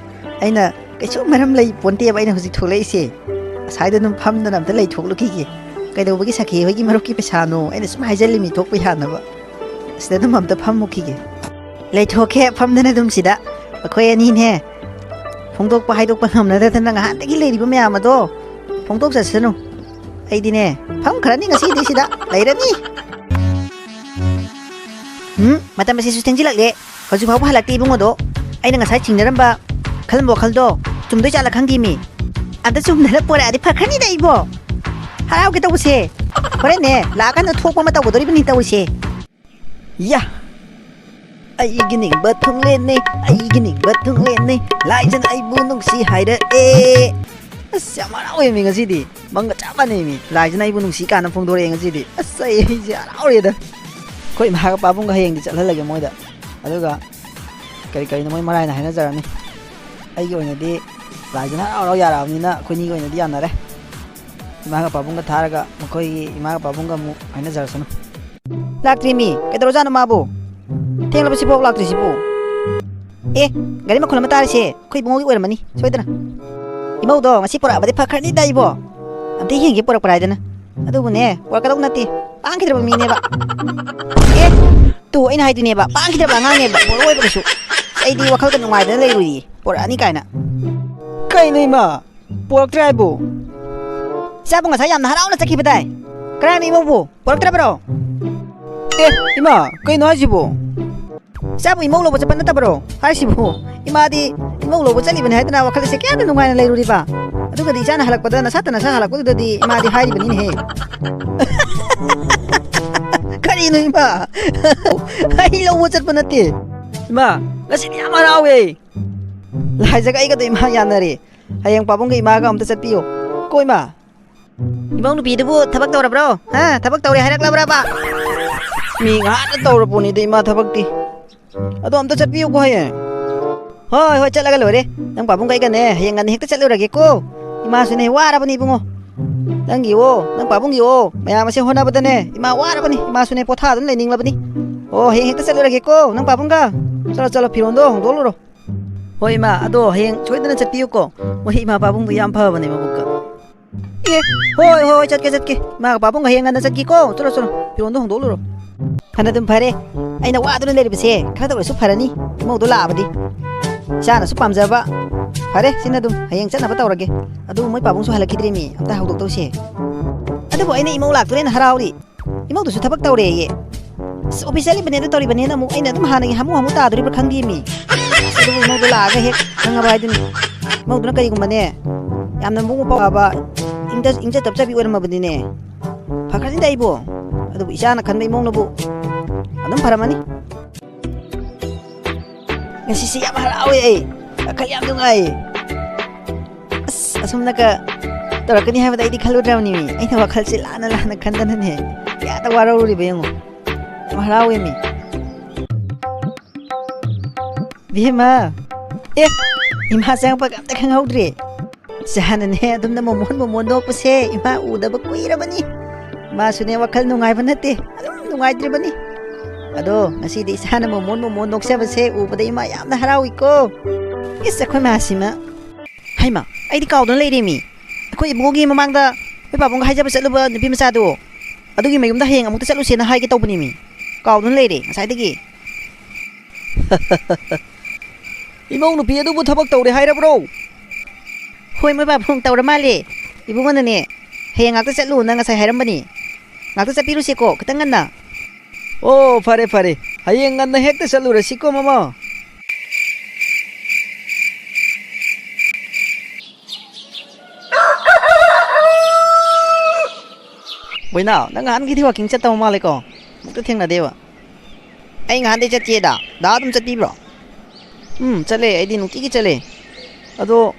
ꯑꯩꯅ ꯀꯩꯁꯨ ꯃꯔꯝ ꯂꯩ ꯄꯣꯟꯇꯦꯕ ꯑꯩꯅ ꯍꯧꯖꯤꯛ ꯊꯣꯛꯂꯛꯏꯁꯦ꯫ ꯑꯁ꯭ꯋꯥꯏꯗ ꯑꯗꯨꯝ ꯐꯝꯗꯅ ꯑꯝꯇ ꯂꯩꯊꯣꯛꯂꯨꯈꯤꯒꯦ꯫ ꯀꯩꯗꯧꯕꯒꯤ ꯁꯈꯤ ꯍꯣꯏꯒꯤ ꯃꯔꯨꯞꯀꯤ ꯄꯩꯁꯥꯅꯣ? ꯑꯩꯅ ꯁꯨꯝ ꯍꯥꯏꯖꯜꯂꯤꯃꯤ ꯊꯣꯛꯄ ꯌꯥꯅꯕ꯫ ꯁꯤꯗ ꯑꯗꯨꯝ ꯑꯝꯇ ꯐꯝꯃꯨꯈꯤꯒꯦ꯫ ꯂꯩꯊꯣꯛꯀꯦ ꯐꯝꯗꯅ ꯑꯗꯨꯝ ꯁꯤꯗ꯫ ꯑꯩꯈꯣꯏ ꯑꯅꯤꯅꯦ ꯐꯣꯡꯗꯣꯛꯄ ꯍꯥꯏꯗꯣꯛꯄ ꯉꯝꯅꯗꯗꯅ ꯉꯍꯥꯟꯗꯒꯤ ꯂꯩꯔꯤꯕ ꯃꯌꯥꯝ ꯑꯗꯣ ꯐꯣꯡꯗꯣꯛꯆꯁꯅꯨ꯫ ꯑꯩꯗꯤꯅꯦ, ꯐꯝꯈ꯭ꯔꯅꯤ ꯉꯁꯤꯗꯤ ꯁꯤꯗ ꯂꯩꯔꯅꯤ꯫ ꯎꯝ, ꯃꯇꯝ ꯑꯁꯤꯁꯨ ꯊꯦꯡꯖꯤꯜꯂꯛꯂꯦ꯫ ꯍꯧꯖꯤꯛ ꯐꯥꯎꯕ ꯍꯜꯂꯛꯇꯦ ꯏꯕꯨꯡꯉꯣꯗꯣ꯫ ꯑꯩꯅ ꯉꯁꯥꯏ ꯆꯤꯡꯅꯔꯝꯕ ꯈꯜꯂꯝꯕ ꯋꯥꯈꯜꯗꯣ ꯆꯨꯝꯗꯣꯏ ꯆꯥꯠꯂ ꯈꯪꯗꯦꯃꯤ꯫ ꯑꯝꯇ ꯆꯨꯝꯗꯅ ꯄꯣꯔꯛꯑꯗꯤ ꯐꯈ꯭ꯔꯅꯤꯗ ꯑꯩꯕꯣ꯫ ꯍꯔꯥꯎꯒꯦ ꯇꯧꯕꯁꯦ꯫ ꯍꯣꯔꯦꯟꯅꯦ, ꯂꯥꯛꯑꯀꯥꯟꯗ ꯊꯣꯛꯄ ꯑꯃ ꯇꯧꯒꯗꯧꯔꯤꯕꯅꯤ ꯇꯧꯔꯤꯁꯦ꯫ ꯌꯥ! ꯑꯩꯒꯤ ꯅꯤꯡꯕ ꯊꯨꯡꯂꯦꯅꯦ, ꯑꯩꯒꯤ ꯅꯤꯡꯕ ꯊꯨꯡꯂꯦꯅꯦ, ꯂꯥꯏꯖꯅ ꯑꯩꯕꯨ ꯅꯨꯡꯁꯤ ꯍꯥꯏꯔꯛꯑꯦ꯫ ꯑꯁ, ꯌꯥꯝ ꯍꯔꯥꯎꯋꯦꯃꯤ ꯉꯁꯤꯗꯤ꯫ ꯃꯪꯒ ꯆꯞ ꯃꯥꯟꯅꯩꯃꯤ꯫ ꯂꯥꯏꯖꯅ ꯑꯩꯕꯨ ꯅꯨꯡꯁꯤ ꯀꯥꯏꯅ ꯐꯣꯡꯗꯣꯔꯛꯑꯦ ꯉꯁꯤꯗꯤ꯫ ꯑꯁ, ꯑꯩ, ꯑꯩꯁꯦ ꯍꯔꯥꯎꯔꯦꯗ꯫ ꯑꯩꯈꯣꯏ ꯏꯃꯥꯒ ꯄꯥꯕꯨꯡꯒ ꯍꯌꯦꯡꯗꯤ ꯆꯠꯍꯜꯂꯒꯦ ꯃꯣꯏꯗ꯫ ꯑꯗꯨꯒ ꯀꯔꯤ ꯀꯔꯤꯅꯣ ꯃꯣꯏ ꯃꯔꯥꯏꯅ ꯍꯥꯏꯅꯖꯔꯅꯤ꯫ ꯑꯩꯒꯤ ꯑꯣꯏꯅꯗꯤ ꯂꯥꯏꯖꯅ ꯍꯔꯥꯎ ꯍꯔꯥꯎ ꯌꯥꯔꯛꯑꯕꯅꯤꯅ ꯑꯩꯈꯣꯏꯅꯤꯒꯤ ꯑꯣꯏꯅꯗꯤ ꯌꯥꯅꯔꯦ꯫ ꯏꯃꯥꯒ ꯄꯥꯕꯨꯡꯒ ꯊꯥꯔꯒ ꯃꯈꯣꯏꯒꯤ ꯏꯃꯥꯒ ꯄꯥꯕꯨꯡꯒ ꯑꯃꯨꯛ ꯍꯥꯏꯅꯖꯔꯁꯅꯨ꯫ ꯂꯥꯛꯇ꯭ꯔꯤ ꯃꯤ꯫ ꯀꯩꯗꯧꯔꯖꯥꯠꯅꯣ ꯃꯥꯕꯨ? ꯊꯦꯡꯂꯕ ꯁꯤꯐꯥꯎ ꯂꯥꯛꯇ꯭ꯔꯤꯁꯤꯕꯨ? ꯑꯦ, ꯒꯥꯔꯤ ꯃꯈꯣꯜ ꯑꯃ ꯇꯥꯔꯤꯁꯦ꯫ ꯑꯩꯈꯣꯏ ꯏꯕꯨꯡꯉꯣꯒꯤ ꯑꯣꯏꯔꯝꯃꯅꯤ, ꯁꯣꯏꯗꯅ꯫ ꯏꯃꯧꯗꯣ ꯉꯁꯤ ꯄꯨꯔꯛꯑꯕꯗꯤ ꯐꯈ꯭ꯔꯅꯤꯗ ꯑꯩꯕꯣ꯫ ꯑꯝꯇ ꯌꯦꯡꯒꯦ ꯄꯨꯔꯛꯄ꯭ꯔꯥ ꯍꯥꯏꯗꯅ꯫ ꯑꯗꯨꯕꯨꯅꯦ, ꯄꯨꯔꯛꯀꯗꯧ ꯅꯠꯇꯦ꯫ ꯄꯥꯡꯈꯤꯗ꯭ꯔꯕ ꯃꯤꯅꯦꯕ꯫ ꯑꯦ, ꯇꯨ ꯑꯩꯅ ꯍꯥꯏꯗꯨꯅꯦꯕ, ꯄꯥꯡꯈꯤꯗ꯭ꯔꯕ ꯑꯉꯥꯡꯅꯦꯕ, ꯄꯨꯔꯛꯑꯣꯏꯕ ꯀꯩꯁꯨ꯫ ꯑꯩꯗꯤ ꯋꯥꯈꯜꯒ ꯅꯨꯡꯉꯥꯏꯗꯅ ꯂꯩꯔꯨꯏꯌꯦ, ꯄꯨꯔꯛꯑꯅꯤ ꯀꯥꯏꯅ꯫ ꯀꯩꯅꯣ ꯏꯃꯥ? ꯄꯣꯔꯛꯇ꯭ꯔꯦ ꯍꯥꯏꯕꯨ? ꯏꯆꯥꯕꯨ ꯉꯁꯥꯏ ꯌꯥꯝꯅ ꯍꯔꯥꯎꯅ ꯆꯠꯈꯤꯕꯗꯥꯏ? ꯀꯔꯥꯏꯅꯣ ꯏꯃꯧꯕꯨ? ꯄꯣꯔꯛꯇ꯭ꯔꯕ꯭ꯔꯣ? ꯑꯦ, ꯏꯃꯥ, ꯀꯩꯅꯣ ꯍꯥꯏꯁꯤꯕꯨ? ꯏꯆꯥꯕꯨ ꯏꯃꯧ ꯂꯧꯕ ꯆꯠꯄ ꯅꯠꯇꯕ꯭ꯔꯣ ꯍꯥꯏꯁꯤꯕꯨ? ꯏꯃꯥꯗꯤ ꯏꯃꯧ ꯂꯧꯕ ꯆꯠꯂꯤꯕꯅꯤ ꯍꯥꯏꯗꯅ ꯋꯥꯈꯜ ꯑꯁꯦ ꯀꯌꯥꯗ ꯅꯨꯡꯉꯥꯏꯅ ꯂꯩꯔꯨꯔꯤꯕ? ꯑꯗꯨꯒꯗꯤ ꯏꯆꯥꯅ ꯍꯜꯂꯛꯄꯗ, ꯅꯁꯥꯇ ꯅꯁꯥ ꯍꯜꯂꯛꯄꯗꯨꯗꯗꯤ ꯏꯃꯥꯗꯤ ꯍꯥꯏꯔꯤꯕꯅꯤꯅꯦꯍꯦ꯫ ꯀꯔꯤꯅꯣ ꯏꯃꯥ? ꯑꯩ ꯂꯧꯕ ꯆꯠꯄ ꯅꯠꯇꯦ꯫ ꯏꯃꯥ, ꯉꯁꯤꯗꯤ ꯌꯥꯝ ꯍꯔꯥꯎꯋꯦ꯫ ꯂꯥꯏꯖꯒ ꯑꯩꯒꯗꯣ ꯏꯃꯥ ꯌꯥꯅꯔꯦ꯫ ꯍꯌꯦꯡ ꯄꯥꯕꯨꯡꯒ ꯏꯃꯥꯒ ꯑꯝꯇ ꯆꯠꯄꯤꯌꯣ꯫ ꯀꯣ ꯏꯃꯥ? ꯏꯃꯧ ꯅꯨꯄꯤꯗꯨꯕꯨ ꯊꯕꯛ ꯇꯧꯔꯕ꯭ꯔꯣ? ꯍꯥ? ꯊꯕꯛ ꯇꯧꯔꯦ ꯍꯥꯏꯔꯛꯂꯕ꯭ꯔꯕ? ꯃꯤ ꯉꯥꯏꯍꯥꯛꯇ ꯇꯧꯔ ꯄꯣꯠꯅꯤꯗ ꯏꯃꯥ ꯊꯕꯛꯇꯤ꯫ ꯑꯗꯣ ꯑꯝꯇ ꯆꯠꯄꯤꯌꯨꯀꯣ ꯍꯌꯦꯡ꯫ ꯍꯣꯏ, ꯍꯣꯏ, ꯆꯠꯂꯒ ꯂꯣꯏꯔꯦ꯫ ꯅꯪ ꯄꯥꯕꯨꯡꯒ ꯑꯩꯒꯅꯦ ꯍꯌꯦꯡ ꯉꯟꯅ ꯍꯦꯛꯇ ꯆꯠꯂꯨꯔꯒꯦꯀꯣ꯫ ꯏꯃꯥꯁꯨꯅꯦ ꯋꯥꯔꯕꯅꯤ ꯏꯕꯨꯡꯉꯣ꯫ ꯅꯪꯒꯤꯋꯣ, ꯅꯪ ꯄꯥꯕꯨꯡꯒꯤꯋꯣ, ꯃꯌꯥꯝ ꯑꯁꯦ ꯍꯣꯠꯅꯕꯗꯅꯦ ꯏꯃꯥ ꯋꯥꯔꯕꯅꯤ꯫ ꯏꯃꯥꯁꯨꯅꯦ ꯄꯣꯊꯥꯗꯨꯅ ꯂꯩꯅꯤꯡꯂꯕꯅꯤ꯫ ꯑꯣ, ꯍꯌꯦꯡ ꯍꯦꯛꯇ ꯆꯠꯂꯨꯔꯒꯦꯀꯣ ꯅꯪ ꯄꯥꯕꯨꯡꯒ꯫ ꯆꯠꯂꯣ, ꯆꯠꯂꯣ, ꯐꯤꯔꯣꯟꯗꯣ ꯍꯣꯡꯗꯣꯛꯂꯨꯔꯣ꯫ ꯍꯣꯏ ꯏꯃꯥ, ꯑꯗꯣ ꯍꯌꯦꯡ ꯁꯣꯏꯗꯅ ꯆꯠꯄꯤꯌꯨꯀꯣ꯫ ꯃꯣꯏ ꯏꯃꯥ ꯄꯥꯕꯨꯡꯗꯣ ꯌꯥꯝ ꯐꯕꯅꯦ ꯃꯕꯨꯛꯀ꯫ ꯑꯦ, ꯍꯣꯏ, ꯍꯣꯏ, ꯍꯣꯏ, ꯆꯠꯀꯦ, ꯆꯠꯀꯦ꯫ ꯏꯃꯥꯒ ꯄꯥꯕꯨꯡꯒ ꯍꯌꯦꯡ ꯉꯟꯅ ꯆꯠꯀꯦꯀꯣ꯫ ꯆꯠꯂꯣ, ꯆꯠꯂꯣ, ꯐꯤꯔꯣꯟꯗꯣ ꯍꯣꯡꯗꯣꯛꯂꯨꯔꯣ꯫ ꯐꯅ ꯑꯗꯨꯝ ꯐꯔꯦ꯫ ꯑꯩꯅ ꯋꯥꯗꯨꯅ ꯂꯩꯔꯤꯕꯁꯦ ꯈꯔꯗ ꯑꯣꯏꯔꯁꯨ ꯐꯔꯅꯤ, ꯏꯃꯧꯗꯣ ꯂꯥꯛꯑꯕꯗꯤ꯫ ꯏꯆꯥꯅꯁꯨ ꯄꯥꯝꯖꯕ, ꯐꯔꯦ, ꯁꯤꯅ ꯑꯗꯨꯝ ꯍꯌꯦꯡ ꯆꯠꯅꯕ ꯇꯧꯔꯒꯦ꯫ ꯑꯗꯨꯕꯨ ꯃꯣꯏ ꯄꯥꯕꯨꯡꯁꯨ ꯍꯜꯂꯛꯈꯤꯗ꯭ꯔꯦꯃꯤ, ꯑꯝꯇ ꯍꯧꯗꯣꯛꯇꯧꯁꯦ꯫ ꯑꯗꯨꯕꯨ ꯑꯩꯅ ꯏꯃꯧ ꯂꯥꯛꯇꯣꯔꯦꯅ ꯍꯔꯥꯎꯔꯤ꯫ ꯏꯃꯧꯗꯨꯁꯨ ꯊꯕꯛ ꯇꯧꯔꯦꯌꯦ꯫ ꯑꯁ, ꯑꯣꯐꯤꯁ ꯆꯠꯂꯤꯕꯅꯦ, ꯑꯗꯨ ꯇꯧꯔꯤꯕꯅꯦꯅ ꯑꯃꯨꯛ ꯑꯩꯅ ꯑꯗꯨꯝ ꯍꯥꯟꯅꯒꯤ ꯍꯥꯃꯨ ꯍꯥꯃꯨ ꯇꯥꯗꯣꯔꯤꯕ꯭ꯔꯥ ꯈꯪꯗꯦꯃꯤ꯫ ꯑꯁ, ꯑꯗꯨꯕꯨ ꯏꯃꯧꯗꯣ ꯂꯥꯛꯑꯒ ꯍꯦꯛ ꯈꯪꯉꯕ ꯍꯥꯏꯗꯨꯅꯤ꯫ ꯏꯃꯧꯗꯨꯅ ꯀꯔꯤꯒꯨꯝꯕꯅꯦ, ꯌꯥꯝꯅ ꯃꯕꯨꯡ ꯃꯧꯄ꯭ꯋꯥ ꯐꯕ, ꯏꯪ ꯇꯞ-, ꯏꯪ ꯇꯞꯆꯕꯤ ꯑꯣꯏꯔꯝꯃꯕꯅꯤꯅꯦ꯫ ꯐꯈ꯭ꯔꯅꯤꯗ ꯑꯩꯕꯨ꯫ ꯑꯗꯨꯕꯨ ꯏꯆꯥꯅ ꯈꯟꯕ ꯏꯃꯧꯅꯕꯨ ꯑꯗꯨꯝ ꯐꯔꯝꯃꯅꯤ꯫ ꯉꯁꯤꯁꯤ ꯌꯥꯝ ꯍꯔꯥꯎꯋꯦ ꯑꯩ꯫ ꯋꯥꯈꯜ ꯌꯥꯝ ꯅꯨꯡꯉꯥꯏꯌꯦ꯫ ꯑꯁ, ꯑꯁꯨꯝꯅꯒ ꯇꯧꯔꯛꯀꯅꯤ ꯍꯥꯏꯕꯗ ꯑꯩꯗꯤ ꯈꯜꯂꯨꯗ꯭ꯔꯕꯅꯤꯃꯤ꯫ ꯑꯩꯅ ꯋꯥꯈꯜꯁꯦ ꯂꯥꯟꯅ ꯂꯥꯟꯅ ꯈꯟꯗꯅꯅꯦ꯫ ꯀꯌꯥꯗ ꯋꯥꯔꯧꯔꯨꯔꯤꯕ ꯌꯦꯡꯉꯨ꯫ ꯌꯥꯝ ꯍꯔꯥꯎꯋꯦꯃꯤ꯫ ꯕꯦꯝꯃ꯫ ꯑꯦ, ꯏꯃꯥ ꯆꯪꯉꯛꯄꯒ ꯑꯝꯇ ꯈꯪꯍꯧꯗ꯭ꯔꯦ꯫ ꯏꯆꯥꯅꯅꯦ ꯑꯗꯨꯝꯅ ꯃꯣꯃꯣꯟ ꯃꯣꯃꯣꯟ ꯅꯣꯛꯄꯁꯦ ꯏꯃꯥ ꯎꯗꯕ ꯀꯨꯏꯔꯕꯅꯤ꯫ ꯃꯥꯁꯨꯅꯦ ꯋꯥꯈꯜ ꯅꯨꯡꯉꯥꯏꯕ ꯅꯠꯇꯦ, ꯑꯗꯨꯝ ꯅꯨꯡꯉꯥꯏꯇ꯭ꯔꯤꯕꯅꯤ꯫ ꯑꯗꯣ ꯉꯁꯤꯗꯤ ꯏꯆꯥꯅ ꯃꯣꯃꯣꯟ ꯃꯣꯃꯣꯟ ꯅꯣꯛꯆꯕꯁꯦ ꯎꯕꯗ ꯏꯃꯥ ꯌꯥꯝꯅ ꯍꯔꯥꯎꯏꯀꯣ꯫ ꯏꯁ, ꯑꯩꯈꯣꯏ ꯃꯥꯁꯤꯃ꯫ ꯍꯩꯃꯥ, ꯑꯩꯗꯤ ꯀꯥꯎꯗꯨꯅ ꯂꯩꯔꯦꯃꯤ꯫ ꯑꯩꯈꯣꯏ ꯏꯕꯨꯡꯉꯣꯒꯤ ꯃꯃꯥꯡꯗ ꯑꯩꯈꯣꯏ ꯄꯥꯕꯨꯡꯒ ꯍꯥꯏꯖꯕ ꯆꯠꯂꯨꯕ ꯅꯨꯄꯤ ꯃꯆꯥꯗꯣ, ꯑꯗꯨꯒꯤ ꯃꯌꯨꯝꯗ ꯍꯌꯦꯡ ꯑꯃꯨꯛꯇ ꯆꯠꯂꯨꯁꯦꯅ ꯍꯥꯏꯒꯦ ꯇꯧꯕꯅꯦꯃꯤ꯫ ꯀꯥꯎꯗꯨꯅ ꯂꯩꯔꯦ ꯉꯁꯥꯏꯗꯒꯤ꯫ ꯏꯃꯧ ꯅꯨꯄꯤ ꯑꯗꯨꯕꯨ ꯊꯕꯛ ꯇꯧꯔꯦ ꯍꯥꯏꯔꯕ꯭ꯔꯣ? ꯍꯣꯏ, ꯃꯣꯏ ꯄꯥꯕꯨꯡ ꯇꯧꯔ ꯃꯥꯜꯂꯦ꯫ ꯏꯕꯨꯡꯉꯣꯅꯅꯦ, ꯍꯌꯦꯡ ꯉꯥꯛꯇ ꯆꯠꯂꯨꯅ ꯉꯁꯥꯏ ꯍꯥꯏꯔꯝꯕꯅꯤ꯫ ꯉꯥꯛꯇ ꯆꯠꯄꯤꯔꯨꯁꯦꯀꯣ, ꯈꯤꯇꯪ ꯉꯟꯅ꯫ ꯑꯣ, ꯐꯔꯦ, ꯐꯔꯦ꯫ ꯍꯌꯦꯡ ꯉꯟꯅ ꯍꯦꯛꯇ ꯆꯠꯂꯨꯔꯁꯤꯀꯣ, ꯃꯃꯥ꯫ ꯕꯣꯏꯅꯥꯎ, ꯅꯪ ꯅꯍꯥꯟꯒꯩꯗꯤ ꯋꯥꯀꯤꯡ ꯆꯠꯇꯕ ꯃꯥꯜꯂꯦꯀꯣ? ꯑꯃꯨꯛꯇ ꯊꯦꯡꯅꯗꯦꯕ꯫ ꯑꯩ ꯉꯍꯥꯟꯗꯩ ꯆꯠꯇꯦꯗ꯫ ꯗꯥ ꯑꯗꯨꯝ ꯆꯠꯄꯤꯕ꯭ꯔꯣ? ꯎꯝ, ꯆꯠꯂꯦ꯫ ꯑꯩꯗꯤ ꯅꯨꯡꯇꯤꯒꯤ ꯆꯠꯂꯦ꯫ ꯑꯗꯣ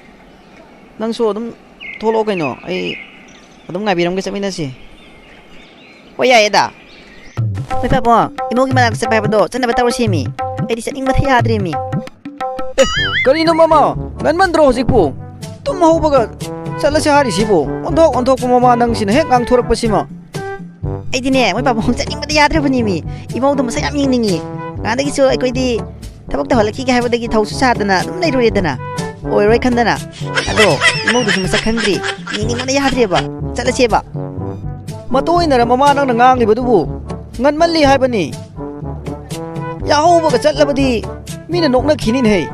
ꯅꯪꯁꯨ ꯑꯗꯨꯝ ꯊꯣꯛꯂꯛꯑꯣ ꯀꯩꯅꯣ꯫ ꯑꯩ ꯑꯗꯨꯝ ꯉꯥꯏꯕꯤꯔꯝꯒꯦ, ꯆꯠꯃꯤꯟꯅꯁꯤ꯫ ꯍꯣꯏ, ꯌꯥꯏꯌꯦ ꯗꯥ꯫ ꯍꯣꯏ ꯄꯥꯕꯨꯡ, ꯏꯃꯧꯒꯤ ꯃꯅꯥꯛꯇ ꯆꯠꯄ ꯍꯥꯏꯕꯗꯣ ꯆꯠꯅꯕ ꯇꯧꯔꯁꯦꯃꯤ꯫ ꯑꯩꯗꯤ ꯆꯠꯅꯤꯡꯕꯗ ꯌꯥꯗ꯭ꯔꯦꯃꯤ꯫ ꯑꯦ, ꯀꯔꯤꯅꯣ ꯃꯃꯥ? ꯉꯟꯃꯟꯗ꯭ꯔꯣ ꯍꯧꯖꯤꯛꯄꯨ? ꯇꯨꯝ ꯍꯧꯕꯒ ꯆꯠꯂꯁꯦ ꯍꯥꯏꯔꯤꯁꯤꯕꯨ? ꯑꯣꯟꯊꯣꯛ ꯑꯣꯟꯊꯣꯛꯄ ꯃꯃꯥ ꯅꯪꯁꯤꯅ ꯍꯦꯛ ꯉꯥꯡꯊꯣꯔꯛꯄꯁꯤꯃ꯫ ꯑꯩꯗꯤꯅꯦ, ꯃꯣꯏ ꯄꯥꯕꯨꯡ ꯆꯠꯅꯤꯡꯕꯗ ꯌꯥꯗ꯭ꯔꯕꯅꯦꯃꯤ꯫ ꯏꯃꯧꯗꯣ ꯃꯁꯛ ꯌꯥꯝ ꯌꯦꯡꯅꯤꯡꯉꯤ꯫ ꯉꯍꯥꯟꯗꯒꯤꯁꯨ ꯑꯩꯈꯣꯏꯗꯤ ꯊꯕꯛ ꯇꯧꯍꯜꯂꯛꯈꯤꯒꯦ ꯍꯥꯏꯕꯗꯒꯤ ꯊꯧꯁꯨ ꯁꯥꯗꯅ ꯑꯗꯨꯝ ꯂꯩꯔꯨꯔꯦꯗꯅ꯫ ꯑꯣꯏꯔꯣꯏ ꯈꯟꯗꯅ꯫ ꯑꯗꯣ ꯏꯃꯧꯗꯨꯁꯨ ꯃꯁꯛ ꯈꯪꯗ꯭ꯔꯤ꯫ ꯌꯦꯡꯅꯤꯡꯕꯅ ꯌꯥꯗ꯭ꯔꯦꯕ꯫ ꯆꯠꯂꯁꯦꯕ꯫ ꯃꯇꯨꯡ ꯏꯟꯅꯔ ꯃꯃꯥ ꯅꯪꯅ ꯉꯥꯡꯂꯤꯕꯗꯨꯕꯨ? ꯉꯟꯃꯜꯂꯤ ꯍꯥꯏꯕꯅꯤ꯫ ꯌꯥꯍꯧꯕꯒ ꯆꯠꯂꯕꯗꯤ ꯃꯤꯅ ꯅꯣꯛꯅꯈꯤꯅꯤꯅꯦꯍꯦ꯫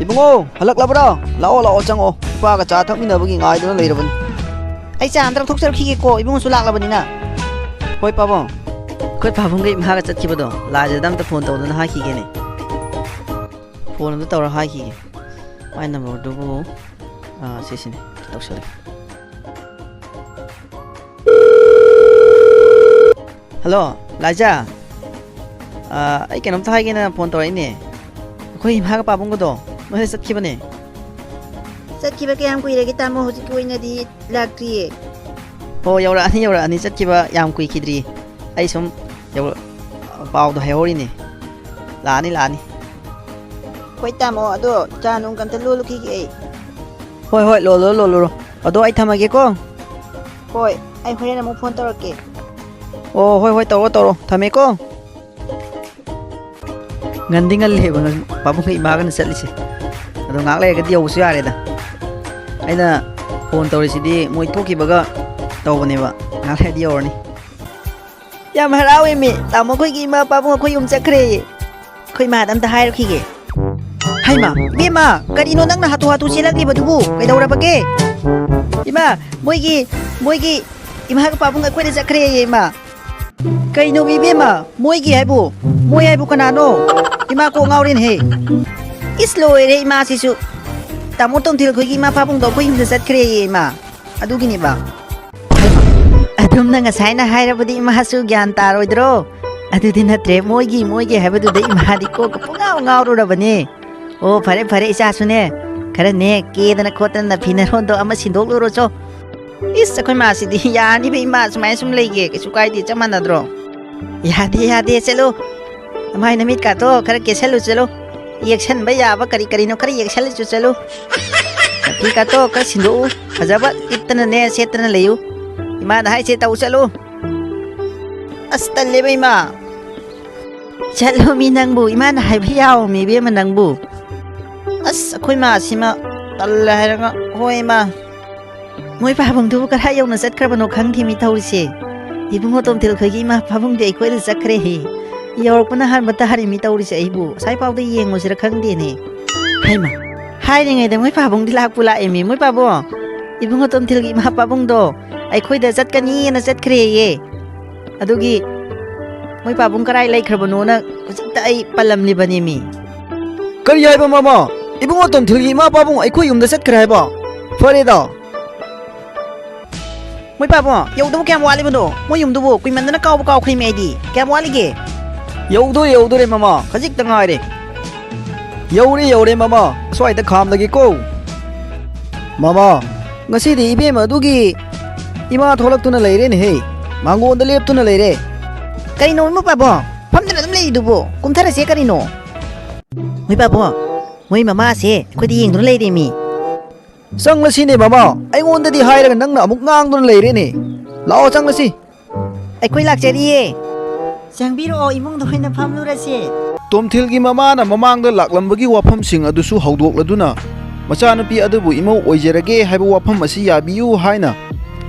ꯏꯕꯨꯡꯉꯣ, ꯍꯜꯂꯛꯂꯕ꯭ꯔꯣ? ꯂꯥꯛꯑꯣ, ꯂꯥꯛꯑꯣ, ꯆꯪꯉꯛꯑꯣ꯫ ꯏꯄꯥꯒ ꯆꯥ ꯊꯛꯃꯤꯟꯅꯕꯒꯤ ꯉꯥꯏꯗꯨꯅ ꯂꯩꯔꯕꯅꯤ꯫ ꯑꯩ ꯆꯥ ꯑꯝꯇ ꯂꯧꯊꯣꯛꯆꯔꯛꯈꯤꯒꯦꯀꯣ, ꯏꯕꯨꯡꯉꯣꯁꯨ ꯂꯥꯛꯂꯕꯅꯤꯅ꯫ ꯍꯣꯏ, ꯄꯥꯕꯨꯡ꯫ ꯑꯩꯈꯣꯏ ꯄꯥꯕꯨꯡꯒ ꯏꯃꯥꯒ ꯆꯠꯈꯤꯕꯗꯣ, ꯂꯥꯏꯖꯗ ꯑꯝꯇ ꯐꯣꯟ ꯇꯧꯗꯨꯅ ꯍꯥꯏꯈꯤꯒꯦꯅꯦ꯫ ꯐꯣꯟ ꯑꯝꯇ ꯇꯧꯔ ꯍꯥꯏꯈꯤꯒꯦ꯫ ꯃꯥꯏ ꯅꯝꯕꯔꯗꯨꯕꯨ, ꯑꯥ, ꯁꯤꯁꯤꯅꯦ, ꯇꯧꯁꯜꯂꯒꯦ꯫ ꯍꯜꯂꯣ, ꯂꯥꯏꯖꯥ꯫ ꯑꯥ, ꯑꯩ ꯀꯩꯅꯣꯝꯇ ꯍꯥꯏꯒꯦꯅ ꯐꯣꯟ ꯇꯧꯔꯛꯏꯅꯦ꯫ ꯑꯩꯈꯣꯏ ꯏꯃꯥꯒ ꯄꯥꯕꯨꯡꯒꯗꯣ ꯅꯣꯏꯗ ꯆꯠꯈꯤꯕꯅꯦ꯫ ꯆꯠꯈꯤꯕ ꯀꯌꯥꯝ ꯀꯨꯏꯔꯒꯦ, ꯇꯥꯃꯣ? ꯍꯧꯖꯤꯛꯀꯤ ꯑꯣꯏꯅꯗꯤ ꯂꯥꯛꯇ꯭ꯔꯤꯌꯦ꯫ ꯑꯣ, ꯌꯧꯔꯛꯑꯅꯤ, ꯌꯧꯔꯛꯑꯅꯤ꯫ ꯆꯠꯈꯤꯕ ꯌꯥꯝ ꯀꯨꯏꯈꯤꯗ꯭ꯔꯤ꯫ ꯑꯩ ꯁꯨꯝ ꯌꯧꯔꯛ-, ꯄꯥꯎꯗꯣ ꯍꯥꯏꯍꯧꯔꯤꯅꯦ꯫ ꯂꯥꯛꯑꯅꯤ, ꯂꯥꯛꯑꯅꯤ꯫ ꯍꯣꯏ, ꯇꯥꯃꯣ, ꯑꯗꯣ ꯆꯥ ꯅꯨꯡ ꯀꯝꯇ ꯂꯣꯜꯂꯨꯈꯤꯒꯦ ꯑꯩ꯫ ꯍꯣꯏ, ꯍꯣꯏ, ꯂꯣꯜꯂꯨꯔꯣ, ꯂꯣꯜꯂꯨꯔꯣ꯫ ꯑꯗꯣ ꯑꯩ ꯊꯝꯃꯒꯦꯀꯣ꯫ ꯍꯣꯏ, ꯑꯩ ꯍꯣꯔꯦꯟ ꯑꯃꯨꯛ ꯐꯣꯟ ꯇꯧꯔꯛꯀꯦ꯫ ꯑꯣ, ꯍꯣꯏ, ꯍꯣꯏ, ꯇꯧꯔꯣ, ꯇꯧꯔꯣ꯫ ꯊꯝꯃꯦꯀꯣ꯫ ꯉꯟꯗꯤ ꯉꯜꯂꯦꯕ ꯄꯥꯕꯨꯡꯒ ꯏꯃꯥꯒꯅ ꯆꯠꯂꯤꯁꯦ꯫ ꯑꯗꯣ ꯉꯥꯏꯍꯥꯛ ꯂꯩꯔꯒꯗꯤ ꯌꯧꯕꯁꯨ ꯌꯥꯔꯦꯗ꯫ ꯑꯩꯅ ꯐꯣꯟ ꯇꯧꯔꯤꯁꯤꯗꯤ ꯃꯣꯏ ꯊꯣꯛꯈꯤꯕꯒ ꯇꯧꯕꯅꯦꯕ꯫ ꯉꯥꯏꯍꯥꯛ ꯂꯩꯔꯗꯤ ꯌꯧꯔꯅꯤ꯫ ꯌꯥꯝ ꯍꯔꯥꯎꯋꯦꯃꯤ꯫ ꯇꯥꯃꯣ ꯑꯩꯈꯣꯏꯒꯤ ꯏꯃꯥ ꯄꯥꯕꯨꯡ ꯑꯩꯈꯣꯏ ꯌꯨꯝ ꯆꯠꯈ꯭ꯔꯦꯌꯦ꯫ ꯑꯩꯈꯣꯏ ꯏꯃꯥꯗ ꯑꯝꯇ ꯍꯥꯏꯔꯨꯈꯤꯒꯦ꯫ ꯍꯩꯃꯥ, ꯏꯕꯦꯝꯃ, ꯀꯔꯤꯅꯣ ꯅꯪꯅ ꯍꯥꯊꯨ ꯍꯥꯊꯨ ꯆꯦꯜꯂꯛꯂꯤꯕꯗꯨꯕꯨ? ꯀꯩꯗꯧꯔꯕꯒꯦ? ꯏꯃꯥ, ꯃꯣꯏꯒꯤ, ꯃꯣꯏꯒꯤ ꯏꯃꯥꯒ ꯄꯥꯕꯨꯡꯒ ꯑꯩꯈꯣꯏꯗ ꯆꯠꯈ꯭ꯔꯦꯌꯦ, ꯏꯃꯥ꯫ ꯀꯩꯅꯣ ꯏꯕꯦꯝꯃ, ꯃꯣꯏꯒꯤ ꯍꯥꯏꯕꯨ? ꯃꯣꯏ ꯍꯥꯏꯕꯨ ꯀꯅꯥꯅꯣ? ꯏꯃꯥ ꯀꯣꯛ ꯉꯥꯎꯔꯦꯅꯦꯍꯦ꯫ ꯏꯁ, ꯂꯣꯏꯔꯦ ꯏꯃꯥꯁꯤꯁꯨ꯫ ꯇꯥꯃꯣ ꯇꯣꯝꯊꯤꯜ ꯈꯣꯏꯒꯤ ꯏꯃꯥ ꯄꯥꯕꯨꯡꯗꯣ ꯑꯩꯈꯣꯏ ꯌꯨꯝꯗ ꯆꯠꯈ꯭ꯔꯦꯌꯦ, ꯏꯃꯥ꯫ ꯑꯗꯨꯒꯤꯅꯦꯕ꯫ ꯑꯗꯨꯝꯅ ꯉꯁꯥꯏꯅ ꯍꯥꯏꯔꯕꯗꯤ ꯏꯃꯥꯁꯨ ꯒ꯭ꯌꯥꯟ ꯇꯥꯔꯣꯏꯗ꯭ꯔꯣ? ꯑꯗꯨꯗꯤ ꯅꯠꯇ꯭ꯔꯦ, ꯃꯣꯏꯒꯤ, ꯃꯣꯏꯒꯤ ꯍꯥꯏꯕꯗꯨꯗ ꯏꯃꯥꯗꯤ ꯀꯣꯛꯀ ꯄꯨꯡꯉꯥꯎ ꯉꯥꯎꯔꯨꯔꯕꯅꯦ꯫ ꯑꯣ, ꯐꯔꯦ, ꯐꯔꯦ, ꯏꯆꯥꯁꯨꯅꯦ, ꯈꯔꯅꯦ ꯀꯦꯗꯅ ꯈꯣꯠꯇꯅ ꯐꯤꯅꯔꯣꯟꯗꯣ ꯑꯃ ꯁꯤꯟꯗꯣꯛꯂꯨꯔꯣ ꯆꯣ꯫ ꯏꯁ, ꯑꯩꯈꯣꯏ ꯃꯥꯁꯤꯗꯤ ꯌꯥꯅꯤꯕ ꯏꯃꯥ, ꯁꯨꯃꯥꯏꯅ ꯁꯨꯝ ꯂꯩꯒꯦ, ꯀꯩꯁꯨ ꯀꯥꯏꯗꯦ, ꯆꯞ ꯃꯥꯟꯅꯗ꯭ꯔꯣ? ꯌꯥꯗꯦ, ꯌꯥꯗꯦ, ꯆꯠꯂꯨ꯫ ꯅꯃꯥꯏ ꯅꯃꯤꯠꯀꯥꯗꯣ ꯈꯔ ꯀꯦꯁꯜꯂꯨ ꯆꯠꯂꯨ꯫ ꯌꯦꯛꯁꯟꯕ ꯌꯥꯕ ꯀꯔꯤ ꯀꯔꯤꯅꯣ ꯈꯔ ꯌꯦꯛꯁꯜꯂꯨ ꯆꯠꯂꯨ꯫ ꯅꯐꯤꯀꯥꯗꯣ ꯈꯔ ꯁꯤꯟꯗꯣꯛꯎ꯫ ꯐꯖꯕ ꯂꯤꯠꯇꯅꯅꯦ, ꯁꯦꯠꯇꯅ ꯂꯩꯌꯨ꯫ ꯏꯃꯥꯅ ꯍꯥꯏꯁꯦ ꯇꯧ ꯆꯠꯂꯨ꯫ ꯑꯁ, ꯇꯜꯂꯦꯕ ꯏꯃꯥ꯫ ꯆꯠꯂꯣꯃꯤ ꯅꯪꯕꯨ, ꯏꯃꯥꯅ ꯍꯥꯏꯕ ꯌꯥꯎꯃꯤ ꯏꯕꯦꯝꯃ ꯅꯪꯕꯨ꯫ ꯑꯁ, ꯑꯩꯈꯣꯏ ꯃꯥꯁꯤꯃ ꯇꯜꯂꯦ ꯍꯥꯏꯔꯒ, ꯍꯣꯏ ꯏꯃꯥ꯫ ꯃꯣꯏ ꯄꯥꯕꯨꯡꯗꯨꯕꯨ ꯀꯗꯥꯏ ꯌꯧꯅ ꯆꯠꯈ꯭ꯔꯕꯅꯣ ꯈꯪꯗꯦꯃꯤ ꯇꯧꯔꯤꯁꯦ꯫ ꯏꯕꯨꯡꯉꯣ ꯇꯣꯝꯊꯤꯜ ꯈꯣꯏꯒꯤ ꯏꯃꯥ ꯄꯥꯕꯨꯡꯗꯤ ꯑꯩꯈꯣꯏꯗ ꯆꯠꯈ꯭ꯔꯦꯍꯦ꯫ ꯌꯧꯔꯛꯄꯅ ꯍꯥꯟꯕ ꯇꯥꯔꯦꯃꯤ ꯇꯧꯔꯤꯁꯦ ꯑꯩꯕꯨ꯫ ꯑꯁꯥꯏ ꯐꯥꯎꯗ ꯌꯦꯡꯉꯨꯁꯤꯔ ꯈꯪꯗꯦꯅꯦ꯫ ꯍꯩꯃ, ꯍꯥꯏꯔꯤꯉꯩꯗ ꯃꯣꯏ ꯄꯥꯕꯨꯡꯗꯤ ꯂꯥꯛꯄꯨ ꯂꯥꯛꯑꯦꯃꯤ꯫ "ꯃꯣꯏ ꯄꯥꯕꯨꯡ, ꯏꯕꯨꯡꯉꯣ ꯇꯣꯝꯊꯤꯜꯒꯤ ꯏꯃꯥ ꯄꯥꯕꯨꯡꯗꯣ ꯑꯩꯈꯣꯏꯗ ꯆꯠꯀꯅꯤꯅ ꯆꯠꯈ꯭ꯔꯦꯌꯦ꯫ ꯑꯗꯨꯒꯤ ꯃꯣꯏ ꯄꯥꯕꯨꯡ ꯀꯔꯥꯏ ꯂꯩꯈ꯭ꯔꯕꯅꯣꯅ ꯍꯧꯖꯤꯛꯇ ꯑꯩ ꯄꯜꯂꯝꯂꯤꯕꯅꯦꯃꯤ꯫" "ꯀꯔꯤ ꯍꯥꯏꯕ ꯃꯃꯥ? ꯏꯕꯨꯡꯉꯣ ꯇꯣꯝꯊꯤꯜꯒꯤ ꯏꯃꯥ ꯄꯥꯕꯨꯡ ꯑꯩꯈꯣꯏ ꯌꯨꯝꯗ ꯆꯠꯈ꯭ꯔꯦ ꯍꯥꯏꯕ? ꯐꯔꯦꯗ꯫" "ꯃꯣꯏ ꯄꯥꯕꯨꯡ, ꯌꯧꯗꯕ ꯀꯌꯥꯝ ꯋꯥꯠꯂꯤꯕꯅꯣ? ꯃꯣꯏ ꯌꯨꯝꯗꯨꯕꯨ ꯀꯨꯏꯃꯟꯗꯅ ꯀꯥꯎꯕ ꯀꯥꯎꯈ꯭ꯔꯦꯃꯤ ꯑꯩꯗꯤ꯫ ꯀꯌꯥꯝ ꯋꯥꯠꯂꯤꯒꯦ?" "ꯌꯧꯗꯣꯔꯦ, ꯌꯧꯗꯣꯔꯦ ꯃꯃꯥ, ꯈꯖꯤꯛꯇ ꯉꯥꯏꯔꯦ꯫" "ꯌꯧꯔꯦ, ꯌꯧꯔꯦ ꯃꯃꯥ, ꯑꯁ꯭ꯋꯥꯏꯗ ꯈꯥꯝꯂꯒꯦꯀꯣ꯫" "ꯃꯃꯥ, ꯉꯁꯤꯗꯤ ꯏꯕꯦꯝꯃ ꯑꯗꯨꯒꯤ ꯏꯃꯥ ꯊꯣꯛꯂꯛꯇꯨꯅ ꯂꯩꯔꯦꯅꯦꯍꯦ, ꯃꯥꯡꯒꯣꯟꯗ ꯂꯦꯞꯇꯨꯅ ꯂꯩꯔꯦ꯫" "ꯀꯩꯅꯣ ꯃꯣꯏ ꯄꯥꯕꯨꯡ, ꯐꯝꯗꯅ ꯑꯗꯨꯝ ꯂꯩꯗꯨꯕꯨ? ꯀꯨꯝꯊꯔꯁꯦ ꯀꯔꯤꯅꯣ?" "ꯃꯣꯏ ꯄꯥꯕꯨꯡ, ꯃꯣꯏ ꯃꯃꯥꯁꯦ ꯑꯩꯈꯣꯏꯗ ꯌꯦꯡꯗꯨꯅ ꯂꯩꯔꯦꯃꯤ꯫" "ꯆꯪꯂꯁꯤꯅꯦ ꯃꯃꯥ, ꯑꯩꯉꯣꯟꯗꯗꯤ ꯍꯥꯏꯔꯒ ꯅꯪꯅ ꯑꯃꯨꯛ ꯉꯥꯡꯗꯨꯅ ꯂꯩꯔꯦꯅꯦ꯫ ꯂꯥꯛꯑꯣ ꯆꯪꯂꯁꯤ꯫" "ꯑꯩꯈꯣꯏ ꯂꯥꯛꯆꯔꯤꯌꯦ꯫" "ꯆꯪꯕꯤꯔꯛꯑꯣ, ꯏꯃꯨꯡꯗ ꯑꯣꯏꯅ ꯐꯝꯂꯨꯔꯁꯦ꯫" ꯇꯣꯝꯊꯤꯜꯒꯤ ꯃꯃꯥꯅ ꯃꯃꯥꯡꯗ ꯂꯥꯛꯂꯝꯕꯒꯤ ꯋꯥꯐꯝꯁꯤꯡ ꯑꯗꯨꯁꯨ ꯍꯧꯗꯣꯛꯂꯗꯨꯅ, ꯃꯆꯥꯅꯨꯄꯤ ꯑꯗꯨꯕꯨ ꯏꯃꯧ ꯑꯣꯏꯖꯔꯒꯦ ꯍꯥꯏꯕ ꯋꯥꯐꯝ ꯑꯁꯤ ꯌꯥꯕꯤꯌꯨ ꯍꯥꯏꯅ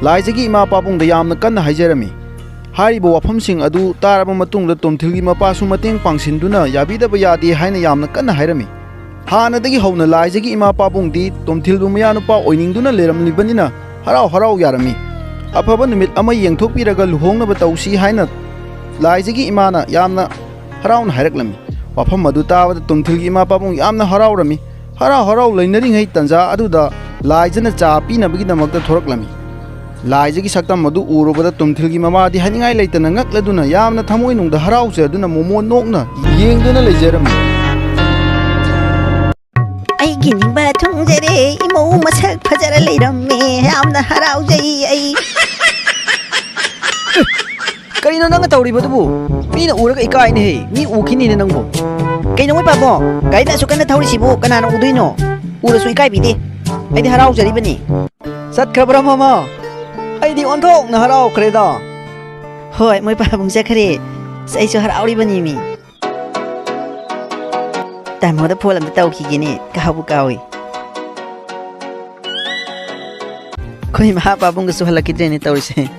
ꯂꯥꯏꯖꯒꯤ ꯏꯃꯥ ꯄꯥꯕꯨꯡꯗ ꯌꯥꯝꯅ ꯀꯟꯅ ꯍꯥꯏꯖꯔꯝꯃꯤ꯫ ꯍꯥꯏꯔꯤꯕ ꯋꯥꯐꯝꯁꯤꯡ ꯑꯗꯨ ꯇꯥꯔꯕ ꯃꯇꯨꯡꯗ ꯇꯣꯝꯊꯤꯜꯒꯤ ꯃꯄꯥꯁꯨ ꯃꯇꯦꯡ ꯄꯥꯡꯁꯤꯟꯗꯨꯅ ꯌꯥꯕꯤꯗꯕ ꯌꯥꯗꯦ ꯍꯥꯏꯅ ꯌꯥꯝꯅ ꯀꯟꯅ ꯍꯥꯏꯔꯝꯃꯤ꯫ ꯍꯥꯟꯅꯗꯒꯤ ꯍꯧꯅ ꯂꯥꯏꯖꯒꯤ ꯏꯃꯥ ꯄꯥꯕꯨꯡꯗꯤ ꯇꯣꯝꯊꯤꯜꯕꯨ ꯃꯌꯥꯅꯨꯄꯥ ꯑꯣꯏꯅꯤꯡꯗꯨꯅ ꯂꯩꯔꯝꯂꯤꯕꯅꯤꯅ ꯍꯔꯥꯎ ꯍꯔꯥꯎ ꯌꯥꯔꯝꯃꯤ꯫ ꯑꯐꯕ ꯅꯨꯃꯤꯠ ꯑꯃ ꯌꯦꯡꯊꯣꯛꯄꯤꯔꯒ ꯂꯨꯍꯣꯡꯅꯕ ꯇꯧꯁꯤ ꯍꯥꯏꯅ ꯂꯥꯏꯖꯒꯤ ꯏꯃꯥꯅ ꯌꯥꯝꯅ ꯍꯔꯥꯎꯅ ꯍꯥꯏꯔꯛꯂꯝꯃꯤ꯫ ꯋꯥꯐꯝ ꯑꯗꯨ ꯇꯥꯕꯗ ꯇꯣꯝꯊꯤꯜꯒꯤ ꯏꯃꯥ ꯄꯥꯕꯨꯡ ꯌꯥꯝꯅ ꯍꯔꯥꯎꯔꯝꯃꯤ꯫ ꯍꯔꯥꯎ ꯍꯔꯥꯎ ꯂꯩꯅꯔꯤꯉꯩ ꯇꯟꯖꯥ ꯑꯗꯨꯗ ꯂꯥꯏꯖꯅ ꯆꯥ ꯄꯤꯅꯕꯒꯤꯗꯃꯛꯇ ꯊꯣꯔꯛꯂꯝꯃꯤ꯫ ꯂꯥꯏꯖꯒꯤ ꯁꯛꯇꯝ ꯑꯗꯨ ꯎꯔꯨꯕꯗ ꯇꯣꯝꯊꯤꯜꯒꯤ ꯃꯃꯥꯗꯤ ꯍꯥꯏꯅꯤꯡꯉꯥꯏ ꯂꯩꯇꯅ ꯉꯛꯂꯗꯨꯅ ꯌꯥꯝꯅ ꯊꯃꯣꯏꯅꯨꯡꯗ ꯍꯔꯥꯎꯖꯗꯨꯅ ꯃꯣꯃꯣꯟ ꯅꯣꯛꯅ ꯌꯦꯡꯗꯨꯅ ꯂꯩꯖꯔꯝꯃꯤ꯫ "ꯑꯩꯒꯤ ꯅꯤꯡꯕ ꯊꯨꯡꯖꯔꯦ, ꯏꯃꯧ ꯃꯁꯛ ꯐꯖꯔ ꯂꯩꯔꯝꯃꯦ, ꯌꯥꯝꯅ ꯍꯔꯥꯎꯖꯩ ꯑꯩ꯫" "ꯀꯔꯤꯅꯣ ꯅꯪꯅ ꯇꯧꯔꯤꯕꯗꯨꯕꯨ? ꯃꯤꯅ ꯎꯔꯒ ꯏꯀꯥꯏꯅꯦꯍꯦ, ꯃꯤ ꯎꯈꯤꯅꯤꯅꯦ ꯅꯪꯕꯨ꯫" "ꯀꯩꯅꯣ ꯃꯣꯏ ꯄꯥꯕꯨꯡ, ꯒꯥꯔꯤꯗ ꯑꯁꯨꯛ ꯀꯟꯅ ꯊꯧꯔꯤꯁꯤꯕꯨ ꯀꯅꯥꯅ ꯎꯗꯣꯏꯅꯣ? ꯎꯔꯁꯨ ꯏꯀꯥꯏꯕꯤꯗꯦ, ꯑꯩꯗꯤ ꯍꯔꯥꯎꯖꯔꯤꯕꯅꯤ꯫" "ꯆꯠꯈ꯭ꯔꯕ꯭ꯔꯥ ꯃꯃꯥ? ꯑꯩꯗꯤ ꯑꯣꯟꯊꯣꯛꯅ ꯍꯔꯥꯎꯈ꯭ꯔꯦꯗ꯫" "ꯍꯣꯏ, ꯃꯣꯏ ꯄꯥꯕꯨꯡ ꯆꯠꯈ꯭ꯔꯦ꯫ ꯑꯁ, ꯑꯩꯁꯨ ꯍꯔꯥꯎꯔꯤꯕꯅꯤꯃꯤ꯫ ꯇꯥꯃꯣꯗ ꯐꯣꯟ ꯑꯝꯇ ꯇꯧꯈꯤꯒꯦꯅꯦ, ꯀꯥꯎꯕꯨ ꯀꯥꯎꯏ꯫" ꯑꯩꯈꯣꯏ ꯃꯍꯥ ꯄꯥꯕꯨꯡꯒꯁꯨ ꯍꯜꯂꯛꯈꯤꯗ꯭ꯔꯦꯅꯦ ꯇꯧꯔꯤꯁꯦ꯫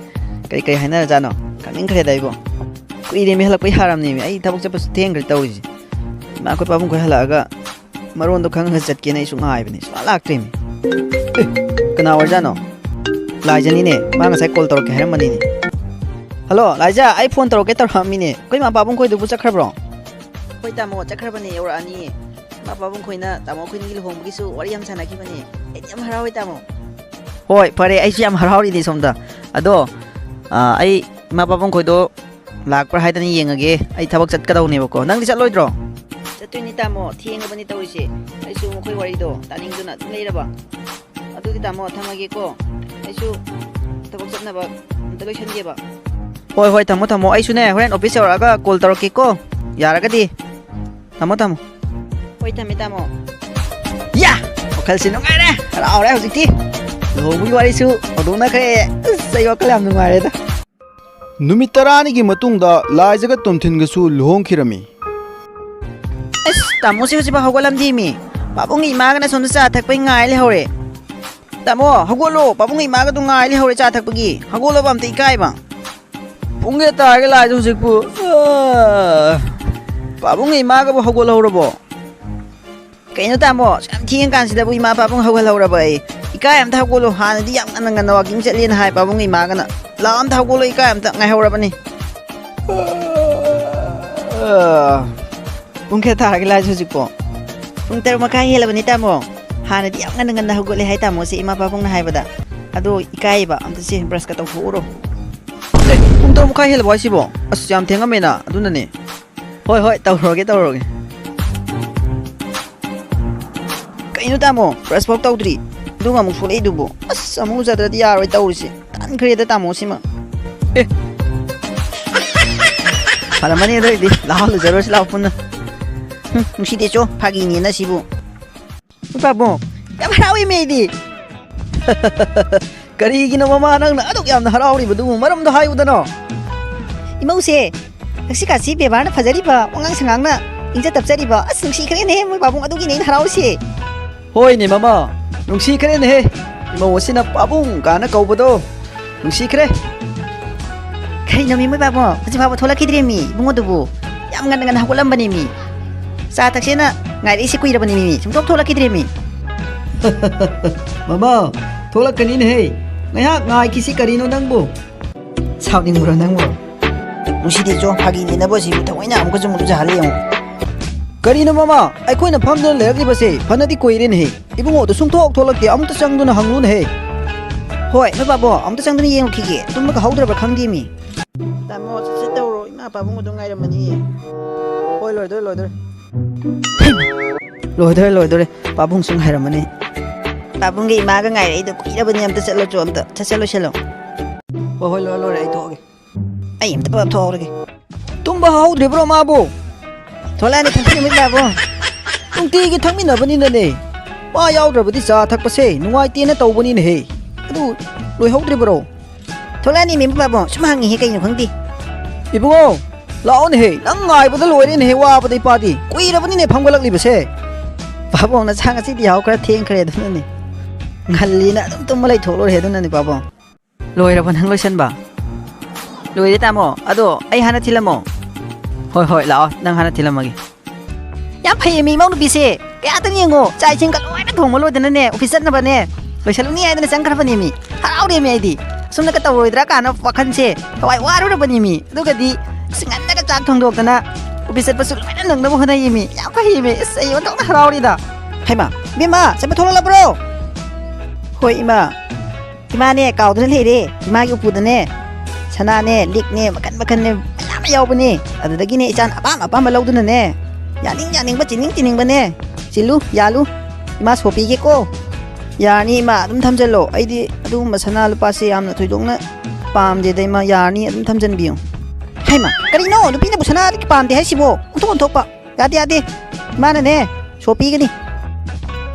ꯀꯩ ꯀꯩ ꯍꯥꯏꯅꯔꯖꯥꯠꯅꯣ? ꯈꯪꯅꯤꯡꯈ꯭ꯔꯦꯗ ꯑꯩꯕꯣ꯫ ꯀꯨꯏꯔꯦꯃꯤ ꯍꯜꯂꯛꯄꯩ ꯍꯥꯔꯝꯅꯦꯃꯤ꯫ ꯑꯩ ꯊꯕꯛ ꯆꯠꯄꯁꯨ ꯊꯦꯡꯈ꯭ꯔꯦ ꯇꯧꯔꯤꯁꯦ꯫ ꯏꯃꯥ ꯑꯩꯈꯣꯏ ꯄꯥꯕꯨꯡ ꯈꯣꯏ ꯍꯜꯂꯛꯑꯒ ꯃꯔꯣꯟꯗꯣ ꯈꯪꯉꯒ ꯆꯠꯀꯦꯅ ꯑꯩꯁꯨ ꯉꯥꯏꯕꯅꯦ, ꯁꯨꯡꯂꯥꯛ ꯂꯥꯛꯇ꯭ꯔꯤꯅꯦ꯫ ꯑꯦ, ꯀꯅꯥ ꯑꯣꯏꯔꯖꯥꯠꯅꯣ? ꯂꯥꯏꯖꯅꯤꯅꯦ, ꯃꯥ ꯉꯁꯥꯏ ꯀꯣꯜ ꯇꯧꯔꯛꯀꯦ ꯍꯥꯏꯔꯝꯕꯅꯤꯅꯦ꯫ ꯍꯜꯂꯣ ꯂꯥꯏꯖ, ꯑꯩ ꯐꯣꯟ ꯇꯧꯔꯛꯀꯦ ꯇꯧꯔꯛꯑꯝꯃꯤꯅꯦ꯫ ꯑꯩꯈꯣꯏ ꯏꯃꯥ ꯄꯥꯕꯨꯡ ꯈꯣꯏꯗꯨꯕꯨ ꯆꯠꯈ꯭ꯔꯕ꯭ꯔꯣ? ꯍꯣꯏ ꯇꯥꯃꯣ, ꯆꯠꯈ꯭ꯔꯕꯅꯦ, ꯌꯧꯔꯛꯑꯅꯤꯌꯦ꯫ ꯏꯃꯥ ꯄꯥꯕꯨꯡ ꯈꯣꯏꯅ ꯇꯥꯃꯣ ꯑꯩꯈꯣꯏꯅꯤꯒꯤ ꯂꯨꯍꯣꯡꯕꯒꯤꯁꯨ ꯋꯥꯔꯤ ꯌꯥꯝ ꯁꯥꯟꯅꯈꯤꯕꯅꯦ꯫ ꯑꯩꯗꯤ ꯌꯥꯝ ꯍꯔꯥꯎꯋꯦ ꯇꯥꯃꯣ꯫ ꯍꯣꯏ ꯐꯔꯦ, ꯑꯩꯁꯨ ꯌꯥꯝ ꯍꯔꯥꯎꯔꯤꯅꯦ ꯁꯣꯝꯗ꯫ ꯑꯗꯣ ꯑꯥ, ꯑꯩ ꯏꯃꯥ ꯄꯥꯕꯨꯡ ꯈꯣꯏꯗꯣ ꯂꯥꯛꯄ꯭ꯔꯥ ꯍꯥꯏꯗꯅ ꯌꯦꯡꯉꯒꯦ꯫ ꯑꯩ ꯊꯕꯛ ꯆꯠꯀꯗꯧꯅꯦꯕꯀꯣ꯫ ꯅꯪꯗꯤ ꯆꯠꯂꯣꯏꯗ꯭ꯔꯣ? ꯆꯠꯇꯣꯏꯅꯤ ꯇꯥꯃꯣ, ꯊꯦꯡꯉꯕꯅꯤ ꯇꯧꯔꯤꯁꯦ꯫ ꯑꯩꯁꯨ ꯃꯈꯣꯏ ꯋꯥꯔꯤꯗꯣ ꯇꯥꯅꯤꯡꯗꯨꯅ ꯑꯗꯨꯝ ꯂꯩꯔꯕ꯫ ꯑꯗꯨꯗꯤ ꯇꯥꯃꯣ ꯊꯝꯃꯒꯦꯀꯣ, ꯑꯩꯁꯨ ꯊꯕꯛ ꯆꯠꯅꯕ ꯑꯝꯇ ꯂꯣꯏꯁꯟꯒꯦꯕ꯫ ꯍꯣꯏ ꯍꯣꯏ ꯇꯥꯃꯣ, ꯇꯥꯃꯣ, ꯑꯩꯁꯨꯅꯦ ꯍꯣꯔꯦꯟ ꯑꯣꯐꯤꯁ ꯌꯧꯔꯛꯑꯒ ꯀꯣꯜ ꯇꯧꯔꯛꯀꯦꯀꯣ, ꯌꯥꯔꯒꯗꯤ꯫ ꯇꯥꯃꯣ, ꯇꯥꯃꯣ꯫ ꯍꯣꯏ ꯇꯥꯃꯣ, ꯇꯥꯃꯣ꯫ ꯌꯥ! ꯋꯥꯈꯜꯁꯦ ꯅꯨꯡꯉꯥꯏꯔꯦ, ꯍꯔꯥꯎꯔꯦ ꯍꯧꯖꯤꯛꯇꯤ꯫ ꯂꯨꯍꯣꯡꯕꯒꯤ ꯋꯥꯔꯤꯁꯨ ꯍꯧꯗꯣꯛꯅꯈ꯭ꯔꯦ꯫ ꯑꯁ, ꯑꯩ ꯋꯥꯈꯜ ꯌꯥꯝ ꯅꯨꯡꯉꯥꯏꯔꯦꯗ꯫ ꯅꯨꯃꯤꯠ ꯇꯔꯥꯅꯤꯒꯤ ꯃꯇꯨꯡꯗ ꯂꯥꯏꯖꯒ ꯇꯣꯝꯊꯤꯟꯒꯁꯨ ꯂꯨꯍꯣꯡꯈꯤꯔꯝꯃꯤ꯫ ꯑꯁ, ꯇꯥꯃꯣꯁꯦ ꯍꯧꯖꯤꯛꯐꯥꯎ ꯍꯧꯒꯠꯂꯝꯗꯦꯃꯤ꯫ ꯄꯥꯕꯨꯡꯒꯤ ꯏꯃꯥꯒꯅ ꯁꯣꯝꯗ ꯆꯥ ꯊꯛꯄꯩ ꯉꯥꯏ ꯂꯩꯍꯧꯔꯦ꯫ ꯇꯥꯃꯣ, ꯍꯧꯒꯠꯂꯣ, ꯄꯥꯕꯨꯡꯒꯤ ꯏꯃꯥꯒꯗꯣ ꯉꯥꯏ ꯂꯩꯍꯧꯔꯦ ꯆꯥ ꯊꯛꯄꯒꯤ꯫ ꯍꯧꯒꯠꯂꯣꯕ, ꯑꯝꯇ ꯏꯀꯥꯏꯕ꯫ ꯄꯨꯡ ꯀꯌꯥ ꯇꯥꯔꯒꯦ ꯂꯥꯏꯖ ꯍꯧꯖꯤꯛꯄꯨ? ꯑꯥ, ꯄꯥꯕꯨꯡꯒꯤ ꯏꯃꯥꯒꯕꯨ ꯍꯧꯒꯠꯍꯧꯔꯕꯣ? ꯀꯩꯅꯣ ꯇꯥꯃꯣ, ꯌꯥꯝ ꯊꯦꯡꯉ ꯀꯥꯟꯁꯤꯗꯕꯨ ꯏꯃꯥ ꯄꯥꯕꯨꯡ ꯍꯧꯒꯠꯍꯧꯔꯕ ꯑꯩ? ꯏꯀꯥꯏ ꯑꯝꯇ ꯍꯧꯒꯠꯂꯣ, ꯍꯥꯟꯅꯗꯤ ꯌꯥꯝ ꯉꯟꯅ ꯉꯟꯅ ꯋꯥꯀꯤꯡ ꯆꯠꯂꯦꯅ ꯍꯥꯏ ꯄꯥꯕꯨꯡ ꯏꯃꯥꯒꯅ꯫ ꯂꯥꯛꯑꯣ ꯑꯝꯇ ꯍꯧꯒꯠꯂꯣ, ꯏꯀꯥꯏ ꯑꯝꯇ, ꯉꯥꯏꯍꯧꯔꯕꯅꯤ꯫ ꯄꯨꯡ ꯀꯌꯥ ꯇꯥꯔꯒꯦ ꯂꯥꯏꯁꯦ ꯍꯧꯖꯤꯛꯄꯣ? ꯄꯨꯡ ꯇꯔꯨꯛ ꯃꯈꯥꯏ ꯍꯦꯜꯂꯕꯅꯤ ꯇꯥꯃꯣ꯫ ꯍꯥꯟꯅꯗꯤ ꯌꯥꯝ ꯉꯟꯅ ꯉꯟꯅ ꯍꯧꯒꯠꯂꯦ ꯍꯥꯏ ꯇꯥꯃꯣꯁꯦ ꯏꯃꯥ ꯄꯥꯕꯨꯡꯅ ꯍꯥꯏꯕꯗ꯫ ꯑꯗꯣ ꯏꯀꯥꯏꯌꯦꯕ, ꯑꯝꯇ ꯁꯦ ꯕ꯭ꯔꯁꯀ ꯇꯧꯊꯣꯛꯎꯔꯣ꯫ ꯑꯦ, ꯄꯨꯡ ꯇꯔꯨꯛ ꯃꯈꯥꯏ ꯍꯦꯜꯂꯕꯣ ꯍꯥꯏꯁꯤꯕꯣ? ꯑꯁ, ꯌꯥꯝ ꯊꯦꯡꯉꯝꯃꯦꯅ, ꯑꯗꯨꯅꯅꯦ꯫ ꯍꯣꯏ ꯍꯣꯏ, ꯇꯧꯔꯒꯦ ꯇꯧꯔꯒꯦ꯫ ꯀꯩꯅꯣ ꯇꯥꯃꯣ, ꯕ꯭ꯔꯁ ꯐꯥꯎ ꯇꯧꯗ꯭ꯔꯤ, ꯑꯗꯨꯒ ꯑꯃꯨꯛ ꯊꯣꯛꯂꯛꯏꯗꯨꯕꯨ? ꯑꯁ, ꯑꯃꯨꯛ ꯎꯖꯗ꯭ꯔꯗꯤ ꯌꯥꯔꯣꯏ ꯇꯧꯔꯤꯁꯦ꯫ ꯇꯟꯈ꯭ꯔꯦꯗ ꯇꯥꯃꯣ ꯁꯤꯃ꯫ ꯑꯦ, ꯐꯔꯝꯃꯅꯤ ꯑꯗꯨ ꯑꯣꯏꯗꯤ, ꯂꯥꯛꯑꯣ, ꯂꯨꯖꯔꯨꯔꯁꯤ ꯂꯥꯛꯑꯣ ꯄꯨꯟꯅ꯫ ꯍꯨꯝ, ꯅꯨꯡꯁꯤꯗꯦ ꯆꯣ, ꯐꯥꯒꯤꯅꯦꯅ ꯁꯤꯕꯨ꯫ ꯍꯣꯏ ꯄꯥꯕꯨꯡ, ꯌꯥꯝ ꯍꯔꯥꯎꯏꯃꯦ ꯑꯩꯗꯤ꯫ ꯀꯔꯤꯒꯤꯅꯣ ꯃꯃꯥ, ꯅꯪꯅ ꯑꯗꯨꯛ ꯌꯥꯝꯅ ꯍꯔꯥꯎꯔꯤꯕꯗꯨꯕꯨ? ꯃꯔꯝꯗꯣ ꯍꯥꯏꯌꯨꯗꯅꯣ꯫ ꯏꯃꯧꯁꯦ, ꯉꯁꯤꯀꯥꯁꯤ ꯕꯦꯕꯥꯔꯅ ꯐꯖꯔꯤꯕ, ꯋꯥꯉꯥꯡ ꯁꯉꯥꯡꯅ ꯏꯪꯖ ꯇꯞꯆꯔꯤꯕ꯫ ꯑꯁ, ꯅꯨꯡꯁꯤꯈ꯭ꯔꯦꯅꯦꯍꯦ ꯃꯣꯏ ꯄꯥꯕꯨꯡ, ꯑꯗꯨꯒꯤꯅꯦ ꯑꯩꯅ ꯍꯔꯥꯎꯔꯤꯁꯦ꯫ ꯍꯣꯏꯅꯦ ꯃꯃꯥ, ꯅꯨꯡꯁꯤꯈ꯭ꯔꯦꯅꯦꯍꯦ꯫ ꯏꯃꯧ ꯑꯁꯤꯅ ꯄꯥꯕꯨꯡ ꯀꯥꯅ ꯀꯧꯕꯗꯣ ꯅꯨꯡꯁꯤꯈ꯭ꯔꯦ꯫ ꯀꯩꯅꯣꯃꯤ ꯃꯣꯏ ꯄꯥꯕꯨꯡ, ꯍꯧꯖꯤꯛ ꯐꯥꯎꯕ ꯊꯣꯛꯂꯛꯈꯤꯗ꯭ꯔꯦꯃꯤ ꯏꯕꯨꯡꯉꯣꯗꯨꯕꯨ꯫ ꯌꯥꯝ ꯉꯟꯅ ꯉꯟꯅ ꯍꯧꯒꯠꯂꯝꯕꯅꯦꯃꯤ꯫ ꯆꯥ ꯊꯛꯁꯦꯅ ꯉꯥꯏꯔꯛꯏꯁꯤ ꯀꯨꯏꯔꯕꯅꯤ ꯃꯤ, ꯁꯨꯡꯊꯣꯛ ꯊꯣꯛꯂꯛꯈꯤꯗ꯭ꯔꯦ ꯃꯤ꯫ ꯃꯃꯥ, ꯊꯣꯛꯂꯛꯀꯅꯤꯅꯦꯍꯦ꯫ ꯉꯥꯏꯍꯥꯛ ꯉꯥꯏꯈꯤꯁꯤ ꯀꯔꯤꯅꯣ ꯅꯪꯕꯨ? ꯁꯥꯎꯅꯤꯡꯕ꯭ꯔꯣ ꯅꯪꯕꯨ? ꯅꯨꯡꯁꯤꯗꯦ ꯆꯣ, ꯐꯥꯒꯤꯅꯦꯅꯕ ꯁꯤꯕꯨ ꯊꯑꯣꯏꯅ ꯑꯃꯨꯛꯀꯁꯨ ꯑꯃꯨꯛ ꯂꯨꯖꯍꯜꯂꯦ ꯌꯦꯡꯉꯨ꯫ ꯀꯔꯤꯅꯣ ꯃꯃꯥ? ꯑꯩꯈꯣꯏꯅ ꯐꯝꯗꯨꯅ ꯂꯩꯔꯛꯂꯤꯕꯁꯦ ꯐꯅꯗꯤ ꯀꯨꯏꯔꯦꯅꯦꯍꯦ꯫ ꯏꯕꯨꯡꯉꯣꯗꯣ ꯁꯨꯡꯊꯣꯛ ꯊꯣꯛꯂꯛꯇꯦ, ꯑꯃꯨꯛꯇ ꯆꯪꯗꯨꯅ ꯍꯪꯂꯨꯅꯦꯍꯦ꯫ ꯍꯣꯏ, ꯅꯣꯏ ꯄꯥꯕꯣ, ꯑꯃꯨꯛꯇ ꯆꯪꯗꯨꯅ ꯌꯦꯡꯉꯨꯈꯤꯒꯦ꯫ ꯇꯨꯝꯕꯒ ꯍꯧꯗ꯭ꯔꯕ꯭ꯔꯥ ꯈꯪꯗꯦꯃꯤ꯫ ꯇꯥꯃꯣ, ꯆꯠ ꯆꯠ ꯇꯧꯔꯣ, ꯏꯃꯥ ꯄꯥꯕꯨꯡ ꯑꯗꯨꯝ ꯉꯥꯏꯔꯝꯃꯅꯤꯌꯦ꯫ ꯍꯣꯏ, ꯂꯣꯏꯗꯣꯔꯦ, ꯂꯣꯏꯗꯣꯔꯦ꯫ ꯂꯣꯏꯗꯣꯔꯦ, ꯂꯣꯏꯗꯣꯔꯦ꯫ ꯄꯥꯕꯨꯡꯁꯨ ꯉꯥꯏꯔꯝꯃꯅꯤ꯫ ꯄꯥꯕꯨꯡꯒ ꯏꯃꯥꯒ ꯉꯥꯏꯔꯛꯏꯗꯣ ꯀꯨꯏꯔꯕꯅꯤ, ꯑꯝꯇ ꯆꯠꯂꯣ ꯆꯣ, ꯑꯝꯇ꯫ ꯁꯠ ꯁꯠ ꯂꯣꯏꯁꯜꯂꯣ꯫ ꯍꯣꯏ, ꯍꯣꯏ, ꯂꯣꯏꯔꯦ, ꯂꯣꯏꯔꯦ, ꯑꯩ ꯊꯣꯛꯑꯒꯦ꯫ ꯑꯩ ꯑꯝꯇ ꯄꯨꯂꯞ ꯊꯣꯛꯍꯧꯔꯒꯦ꯫ ꯇꯨꯝꯕ ꯍꯧꯗ꯭ꯔꯤꯕ꯭ꯔꯣ ꯃꯥꯕꯨ? ꯊꯣꯛꯂꯛꯑꯅꯤ, ꯊꯛꯆꯤꯟ ꯅꯨꯃꯤꯠ ꯂꯥꯛꯑꯕꯣ? ꯅꯨꯡꯇꯤꯒꯤ ꯊꯛꯃꯤꯟꯅꯕꯅꯤꯅꯅꯦ꯫ ꯃꯥ ꯌꯥꯎꯗ꯭ꯔꯕꯗꯤ ꯆꯥ ꯊꯛꯄꯁꯦ ꯅꯨꯡꯉꯥꯏꯇꯦꯅ ꯇꯧꯕꯅꯤꯅꯦꯍꯦ꯫ ꯑꯗꯨ ꯂꯣꯏꯍꯧꯗ꯭ꯔꯤꯕ꯭ꯔꯣ? ꯊꯣꯛꯂꯛꯑꯅꯤ ꯃꯦꯝ ꯄꯥꯕꯨꯡ, ꯁꯨꯝ ꯍꯪꯉꯤꯍꯦ, ꯀꯩꯅꯣ ꯈꯪꯗꯦ꯫ ꯏꯕꯨꯡꯉꯣ, ꯂꯥꯛꯑꯣꯅꯦꯍꯦ, ꯅꯪ ꯉꯥꯏꯕꯗ ꯂꯣꯏꯔꯦꯅꯦꯍꯦ, ꯋꯥꯕꯗ ꯏꯄꯥꯗꯤ꯫ ꯀꯨꯏꯔꯕꯅꯤꯅꯦ ꯐꯝꯒꯠꯂꯛꯂꯤꯕꯁꯦ꯫ ꯄꯥꯕꯨꯡ, ꯅꯆꯥ ꯉꯁꯤꯗꯤ ꯌꯥꯍꯧ ꯈꯔ ꯊꯦꯡꯈ꯭ꯔꯦ, ꯑꯗꯨꯅꯅꯦ꯫ ꯉꯜꯂꯤꯅ ꯑꯗꯨꯝ ꯇꯨꯝꯃ ꯂꯩꯊꯣꯛꯂꯣꯏꯔꯦ, ꯑꯗꯨꯅꯅꯦ ꯄꯥꯕꯨꯡ꯫ ꯂꯣꯏꯔꯕ ꯅꯪ ꯂꯣꯏꯁꯟꯕ? ꯂꯣꯏꯔꯦ ꯇꯥꯃꯣ, ꯑꯗꯣ ꯑꯩ ꯍꯥꯟꯅ ꯊꯤꯜꯂꯝꯃꯣ꯫ ꯍꯣꯏ, ꯍꯣꯏ, ꯂꯥꯛꯑꯣ, ꯅꯪ ꯍꯥꯟꯅ ꯊꯤꯜꯂꯝꯃꯒꯦ꯫ ꯌꯥꯝ ꯐꯩꯌꯦ ꯃꯤ ꯏꯃꯧ ꯅꯨꯄꯤꯁꯦ꯫ ꯀꯌꯥꯇꯪ ꯌꯦꯡꯉꯣ, ꯆꯥꯛ ꯏꯁꯤꯡꯒ ꯂꯣꯏꯅ ꯊꯣꯡꯕ ꯂꯣꯏꯗꯅꯅꯦ, ꯑꯣꯐꯤꯁ ꯆꯠꯅꯕꯅꯦ, ꯂꯣꯏꯁꯜꯂꯨꯅꯤ ꯍꯥꯏꯗꯅ ꯆꯪꯈ꯭ꯔꯕꯅꯦ ꯃꯤ꯫ ꯍꯔꯥꯎꯔꯦꯃꯤ ꯑꯩꯗꯤ꯫ ꯑꯁꯨꯝꯅꯒ ꯇꯧꯔꯣꯏꯗ꯭ꯔꯥ ꯀꯥꯏꯅ ꯋꯥꯈꯜꯁꯦ, ꯊꯋꯥꯏ ꯋꯥꯔꯨꯔꯕꯅꯦ ꯃꯤ꯫ ꯑꯗꯨꯒꯗꯤ ꯑꯁ ꯉꯟꯅꯒ ꯆꯥꯛ ꯊꯣꯡꯗꯣꯛꯇꯅ ꯑꯣꯐꯤꯁ ꯆꯠꯄꯁꯨ ꯂꯣꯏꯅ ꯅꯪꯅꯕ ꯍꯣꯠꯅꯩꯌꯦꯃꯤ꯫ ꯌꯥꯝ ꯐꯩꯌꯦꯃꯤ꯫ ꯑꯁ ꯑꯩ ꯑꯣꯟꯊꯣꯛꯅ ꯍꯔꯥꯎꯔꯤꯗ꯫ ꯍꯩꯃꯥ, ꯏꯕꯦꯝꯃ, ꯆꯠꯄ ꯊꯣꯛꯂꯛꯂꯕ꯭ꯔꯣ? ꯍꯣꯏ ꯏꯃꯥ꯫ ꯏꯃꯥꯅꯦ ꯀꯥꯎꯗꯅ ꯂꯩꯔꯦ꯫ ꯏꯃꯥꯒꯤ ꯎꯄꯨꯗꯅꯦ ꯁꯅꯥꯅꯦ, ꯂꯤꯛꯅꯦ, ꯃꯈꯟ ꯃꯈꯟꯅꯦ, ꯃꯌꯥꯝ ꯑꯃ ꯌꯥꯎꯕꯅꯦ꯫ ꯑꯗꯨꯗꯒꯤꯅꯦ ꯏꯆꯥꯅ ꯑꯄꯥꯝ ꯑꯄꯥꯝꯕ ꯂꯧꯗꯨꯅꯅꯦ, ꯌꯥꯅꯤꯡ ꯌꯥꯅꯤꯡꯕ, ꯆꯤꯅꯤꯡ ꯆꯤꯅꯤꯡꯕꯅꯦ꯫ ꯆꯤꯜꯂꯨ, ꯌꯥꯜꯂꯨ꯫ ꯏꯃꯥ ꯁꯣ ꯄꯤꯒꯦꯀꯣ꯫ ꯌꯥꯔꯅꯤ ꯏꯃꯥ, ꯑꯗꯨꯝ ꯊꯝꯖꯜꯂꯣ꯫ ꯑꯩꯗꯤ ꯑꯗꯨꯒꯨꯝꯕ ꯁꯅꯥ ꯂꯨꯄꯥꯁꯦ ꯌꯥꯝꯅ ꯊꯣꯏꯗꯣꯛꯅ ꯄꯥꯝꯗꯦꯗ ꯏꯃꯥ, ꯌꯥꯔꯅꯤ ꯑꯗꯨꯝ ꯊꯝꯖꯟꯕꯤꯌꯨ꯫ ꯍꯩꯃꯥ, ꯀꯔꯤꯅꯣ? ꯅꯨꯄꯤꯅꯕꯨ ꯁꯅꯥꯗꯤ ꯄꯥꯝꯗꯦ ꯍꯥꯏꯁꯤꯕꯣ? ꯑꯣꯟꯊꯣꯛ ꯑꯣꯟꯊꯣꯛꯄ꯫ ꯌꯥꯗꯦ, ꯌꯥꯗꯦ꯫ ꯏꯃꯥꯅꯅꯦ ꯁꯣ ꯄꯤꯒꯅꯤ꯫